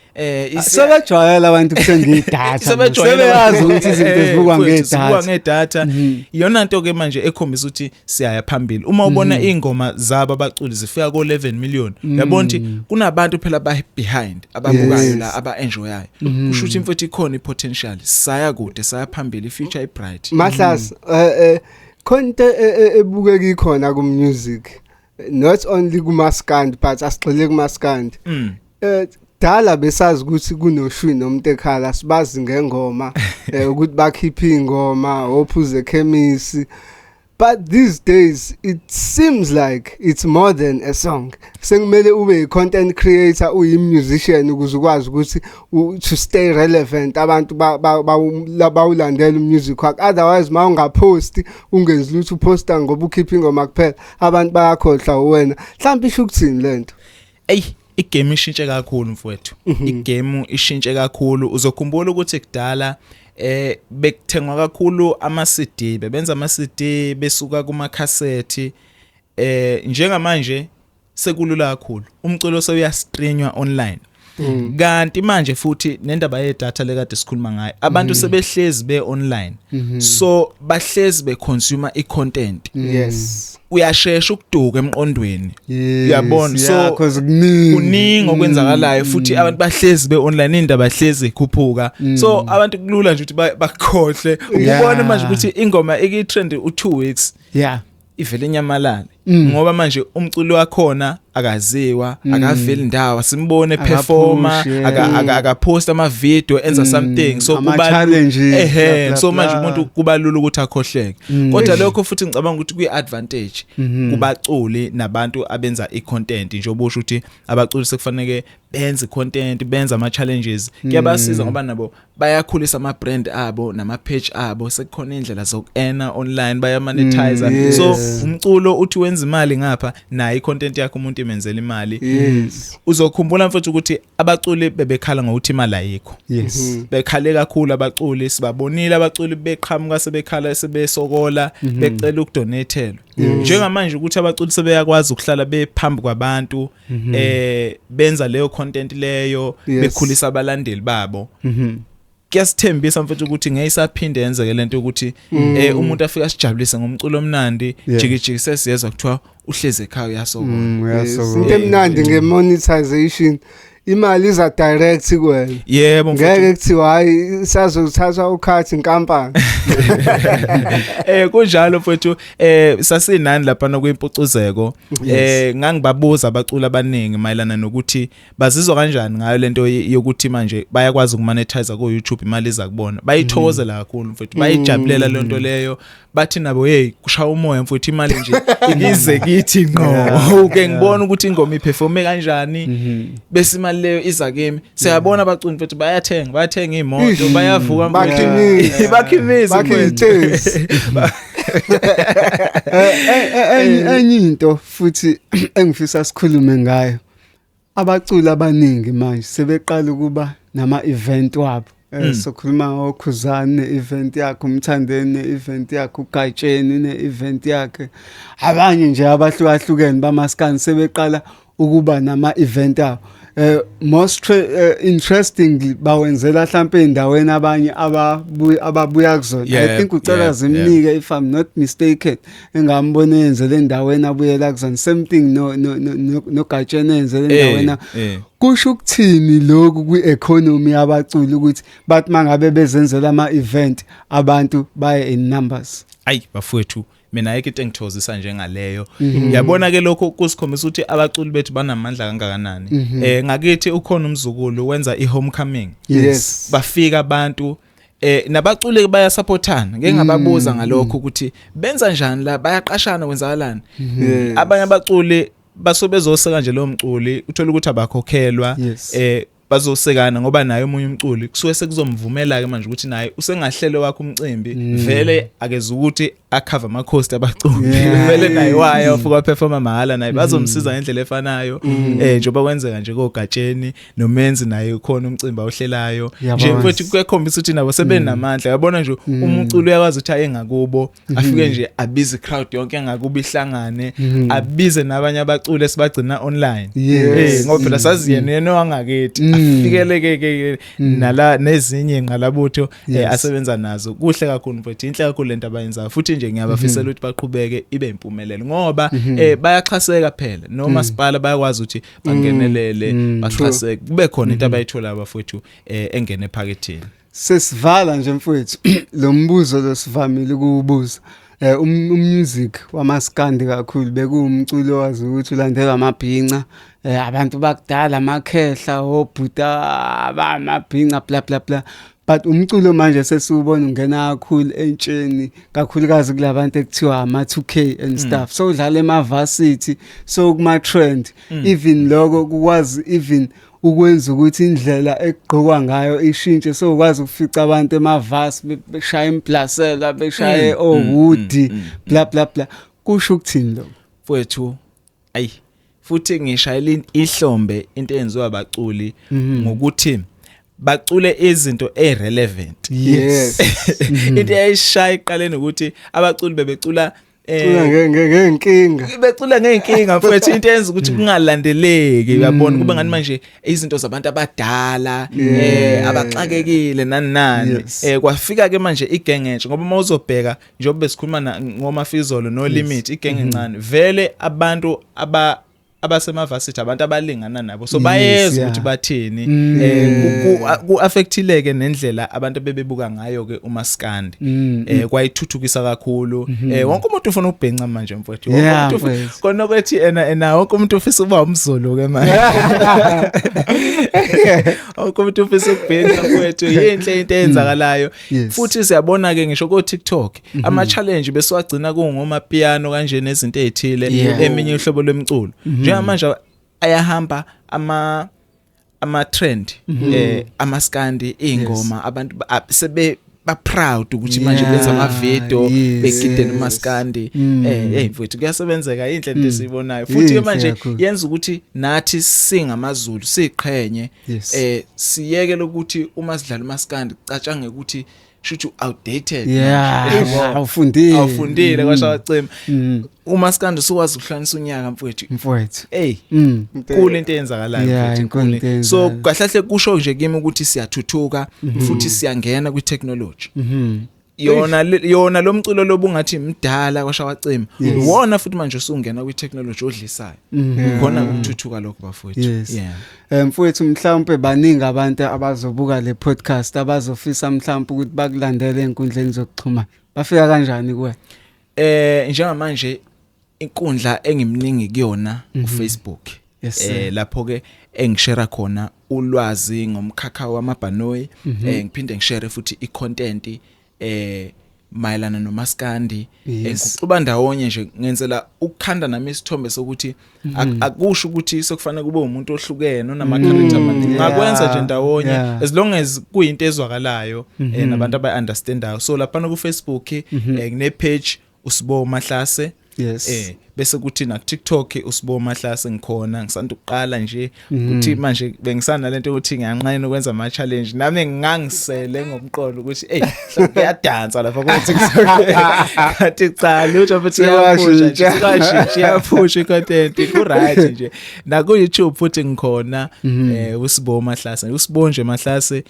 Sebejwayela abantu ukuthenga idatha. Sebejwayele. Sebeyazi ukuthi izinto zibukwa Mfowethu, zibukwa ngedatha. ngedatha. Iyona nto ke manje ekhombisa ukuthi siyaya phambili. Uma ubona ingoma zabo abaculi zifika ko 11 million, uyabona ukuthi kunabantu phela ba behind ababukayo la, aba enjoyayo. Kusho ukuthi, mfowethu, ikhona ipotential, saya kude, saya phambili, future ibright. Mahlasi, khonto ebukeka ikhona ku music, not only kumaskandi, but asigxile kumaskandi. Dala besazi ukuthi kunoshwi nomuntu ekhala, sibazi ngengoma, ukuthi bakhipha ingoma ophuze ekhemisi, but these days it seems like it's more than a song. Sekumele ube i-content creator, uyi-musician, ukuze ukwazi ukuthi to stay relevant, abantu bawulandela umusic wakho. Otherwise, ma ungaphosti, ungenzi lutho, uposta ngoba ukhipha ingoma kuphela, abantu bayakhohlwa wena. Mhlawumbe isho ukuthini lento? Ey, igame ishintshe kakhulu, mfowethu, igame ishintshe kakhulu. Uzokhumbula ukuthi kudala bekuthengwa kakhulu ama CD, bebenza ama CD besuka kuma cassette. Njengamanje sekulula kakhulu, umculo sewuyastreamwa online. Kanti manje futhi nendaba yedatha lekade sikhuluma ngayo, abantu sebehlezi be online, so bahlezi be consume i-content. Uyashesha ukuduka emqondweni. Uyabona? Yeah, 'cause kuningi. Kuningi okwenzakalayo, futhi abantu bahlezi be online, indaba hlezi ikhuphuka, so abantu kulula nje ukuthi bakhohle ukubona manje ukuthi ingoma iki trend u2 weeks, ivele inyamalale, ngoba manje umculo wakhona akaziwa, akaveli indawo, simbone performer, Akapush, akapost ama video enza something, so Ama kuba challenges, ehe, bla, bla, so manje bla. umuntu kuba lula ukuthi akhohleke. Kodwa lokho futhi ngicabanga ukuthi kuyi advantage kubaculi nabantu abenza i-content, njengoba usho ukuthi abaculi sekufanele benze content, benze ama challenges. Kuyabasiza ngoba nabo bayakhulisa ama brand abo nama page abo. Sekukhona indlela zoku-earna online, bayamonetize. So umculo uthi wenza imali ngapha, nayo i-content yakho umuntu imenzela imali. Uzokhumbula, mfethu, ukuthi abaculi bebekhala ngokuthi imali ayikho. Bekhale kakhulu abaculi, sibabonile abaculi beqhamuka sebekhala, sebesokola, becela ukudonatelwa. Njengamanje ukuthi abaculi sebeyakwazi ukuhlala bephambi kwabantu, benza leyo content leyo, bekhulisa abalandeli babo, kuyasithembisa, mfethu, ukuthi ngeke isaphinde yenzeke lento ukuthi umuntu afika sijabulise ngomculo omnandi, jiki jiki sesiyezwa kuthiwa uhleze ekhaya uyasokola. Uyasokola. Into emnandi nge-monetization, imali iza direct kuwena. Yebo, mfethu. Ngeke kuthiwa hayi, sazothatha ukhathi inkampani. Kunjalo, mfethu. Sasinani lapha kwimpucuzeko, ngangibabuza abaculi abaningi mayelana nokuthi bazizwa kanjani ngayo lento yokuthi manje bayakwazi ukumonetize ku YouTube, imali iza kubona. Bayithokozela kakhulu, mfethu, bayijabulela lento leyo. Bathi nabo, hey, kushaya umoya, mfethu, imali nje ikize kithi ngqo, uke ngibona ukuthi ingoma iperforme kanjani, bese imali leyo iza kimi. Siyabona abaculi, mfethu, bayathenga, bayathenga imoto, bayavuka, mfethu. Bakha imizi. Bakha imizi, Bakha mfethu. iy'tezi. Enye into futhi engifisa sikhulume ngayo, abaculi abaningi manje sebeqala ukuba nama event wabo. Sokhuluma ngoKhuzani event yakhe, uMthandeni event yakhe, uGatsheni ne-event yakhe, abanye nje abahlukahlukene bamaskani sebeqala ukuba nama event abo. Most interestingly bawenzela mhlambe endaweni abanye ababuya kuzona. I think ucela zimnike, if I'm not mistaken, engambona yenzele endaweni abuyela kuzona. Same thing no Gatsheni enzele endaweni. Kusho ukuthini lokhu kwi-economy yabaculi ukuthi bathi mangabe bezenzela ama-event abantu baye in numbers? Ayi bafowethu, mina ayikho into engithokozisa njengaleyo. Yabona ke, lokho kusikhombisa ukuthi abaculi bethu banamandla kangakanani. Ngakithi ukhona umzukulu wenza i-homecoming. Bafika abantu, nabaculi bayasupportana. Ngeke ngababuza ngalokho ukuthi benza njani la, bayaqashana, kwenzakalani. Abanye abaculi basobe bezoseka nje lo mculi, uthola ukuthi abakhokhelwa. Bazosekana ngoba naye omunye umculi kusuke sekuzomvumela ke manje ukuthi naye usengahlelo wakhe umcimbi. Vele akeze ukuthi a-cover ama cost abaculi. Vele naye waya ufika performa mahala, naye bazomsiza ngendlela efanayo, njengoba kwenzeka nje koGatsheni noMenzi, naye ukhona umcimbi awuhlelayo nje. Mfethu, kuyakhombisa ukuthi nabo sebenamandla. Yabona nje, umculi uyakwazi ukuthi aye ngakubo, afike nje abize crowd yonke engakubo ihlangane, abize nabanye abaculi esibagcina online. Ngoba phela sazi yena yena wangakithi, afikeleke ke nala nezinye ingqalabutho asebenza nazo. Kuhle kakhulu mfethu, inhle kakhulu lento abayenzayo, futhi nje ngiyabafisela ukuthi baqhubeke, ibe impumelelo, ngoba bayaxhaseka phela nomasipala, bayakwazi ukuthi bangenelele, baxhaseke, kube khona into abayithola abafowethu engene ephaketheni. Sesivala nje mfowethu, lo mbuzo lo sivamile ukuwubuza. Umusic wamaskandi kakhulu bekuwumculo wazi ukuthi ulandelwa amabhinca, abantu bakudala, amakhehla, obhuta abamabhinca, bla bla bla, but umculo manje sesiwubona ungena kakhulu entsheni, kakhulukazi kulabantu ekuthiwa ama 2K and stuff, so udlala ema-varsity, so kuma trend even lokho kukwazi even ukwenza ukuthi indlela ekugqokwa ngayo ishintshe, so ukwazi ukufica abantu emavasi beshaya implasela, beshaye ohudi, bla bla bla. Kusho ukuthini lokho? Mfowethu, ayi futhi ngishayela ihlombe into eyenziwa abaculi ngokuthi bacule izinto e-relevant. Into eyayishaya iqaleni ukuthi abaculi bebecula Cula ngey'nkinga. Becula ngey'nkinga mfethu, into eyenza ukuthi kungalandeleki, uyabona, kube ngani manje izinto zabantu abadala abaxakekile nani nani. Kwafika ke manje igenge entsha, ngoba uma uzobheka njengoba besikhuluma ngoMafizolo no Limit, igenge encane vele, abantu abasemavasithi, abantu abalingana nabo, so bayezwa ukuthi bathini. Ku affectileke nendlela abantu bebebuka ngayo ke umaskandi. Kwayithuthukisa kakhulu. Wonke umuntu ufuna ukubhenca manje mfowethu. Wonke umuntu mfowethu. Kona kwethi ena wonke umuntu ufisa ukuba umZulu ke manje, wonke umuntu ufisa ukubhenca mfowethu. Yinhle into eyenzakalayo. Futhi siyabona ke ngisho ko TikTok, ama challenge besiwagcina kungoma piano kanje nezinto ezithile, eminye uhlobo lwemculo. Njengamanje ayahamba ama trend amaskandi, ingoma, abantu sebe ba proud ukuthi manje benza ama video begidela umaskandi. Hey mfowethu, kuyasebenzeka, inhle into esiyibonayo futhi ke Inhle manje kakhulu. Yenza ukuthi nathi singamaZulu siqhenye, siyeke lokuthi uma sidlala umaskandi kucatshange ukuthi shuthi outdated manje. Yabo. Awufundile. Awufundile kwasho wacima. Umaskandi usuwazi ukuhlanganisa unyaka mfowethu. Mfowethu. Hey, kule into eyenzakalayo mfowethu, inkulu inkulu. into So eyenzakalayo. kahle kahle kusho nje kimi ukuthi siyathuthuka futhi siyangena kwi-technology. Yona lo mculo lobungathi mdala kwasha wacima, wona futhi manje usungena kwi-technology odlisayo. Khona ukuthuthuka lokho bafowethu. Mfowethu, mhlawumbe baningi abantu abazobuka le podcast abazofisa mhlawumbe ukuthi bakulandele einkundleni zokuxhumana. Bafika kanjani kuwe? Njengamanje inkundla engimningi kuyona uFacebook. Yes, sir. Lapho ke engishare khona ulwazi ngomkhakha wamabhanoyi, ngiphinde ngishare futhi icontent mayelana nomaskandi. Ngikuxuba ndawonye nje, ngenzela ukukhanda nami isithombe sokuthi akusho ukuthi sekufanele kube umuntu ohlukene onama character amaningi. Ngakwenza nje ndawonye as long as kuyinto ezwakalayo nabantu abayi understandayo. So lapha ku Facebook ngine page uSibo Mahlase. Yes. Bese kuthi na TikTok uSibo Mahlase ngikhona, ngisanda ukuqala nje Mhm. ukuthi manje bengisana lento ukuthi ngiyanqena ukwenza ama challenge, nami ngingangisele ngomqondo ukuthi hey, mhlawumbe kuyadansa lapha ku TikTok, kanti cha, lutho futhi, iyaphusha nje, Sekwashintsha. iyaphusha i-content, ku right nje. Na ku YouTube futhi ngikhona, Mhm. uSibo Mahlase, uSibo nje Mahlase,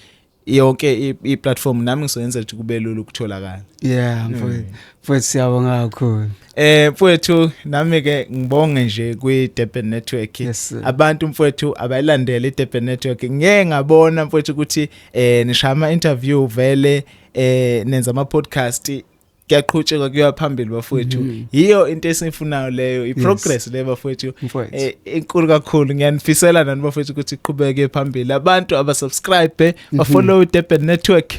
yonke i-platform nami ngizoyenza ukuthi kube lula ukutholakala. Yeah, mfowethu. Mfowethu, siyabonga kakhulu. Mfowethu, nami ke ngibonge nje kwi Durban Network. Yes, sir. Abantu mfowethu abayilandele iDurban Network. Ngeke ngabona mfowethu ukuthi nishaya ama interview vele, nenza ama podcast, kuyaqhutshekwa kuya phambili bafowethu. Yiyo into esiyifunayo leyo, i-progress leyo bafowethu. Mfowethu. Inkulu kakhulu, ngiyanifisela nani bafowethu ukuthi iqhubeke phambili. Abantu abasubscribe, bafollow iDurban Network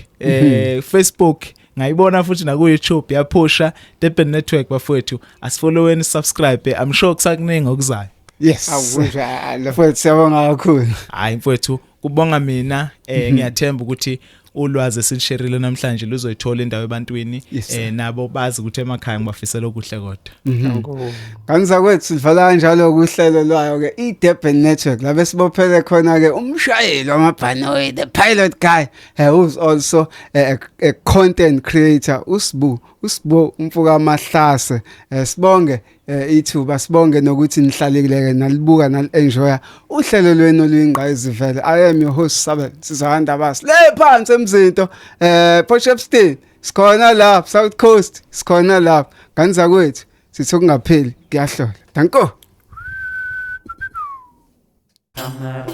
Facebook, ngayibona futhi na ku YouTube yaphusha Durban Network bafowethu. Asifolloweni, subscribe, I'm sure kusakuningi okuzayo. Yes. Awunjalo. Mfowethu, siyabonga kakhulu. Hayi mfowethu, kubonga mina. Ngiyathemba ukuthi ulwazi esilisharile namhlanje luzoyithola indawo ebantwini. Yes, sir. Nabo bazi ukuthi emakhaya ngibafisela okuhle kodwa. Danko. Kanza kwethu, sivala kanjalo kuhlelo lwayo ke iDurban Network, la besibophele khona ke umshayeli wamabhanoyi, the pilot guy, who's also a content creator, uSibu umfuka Mahlase. Sibonge ithuba, sibonge nokuthi nihlalile ke nalibuka nali-enjoya uhlelo lwenu oluyingqayizivele. I am your host, Sabel Sizahanda Bas, le phansi emzinto, Port Shepstone, sikhona lapha, South Coast sikhona lapha. Kanza kwethu, sithi okungapheli kuyahlola. Danko. Hammer.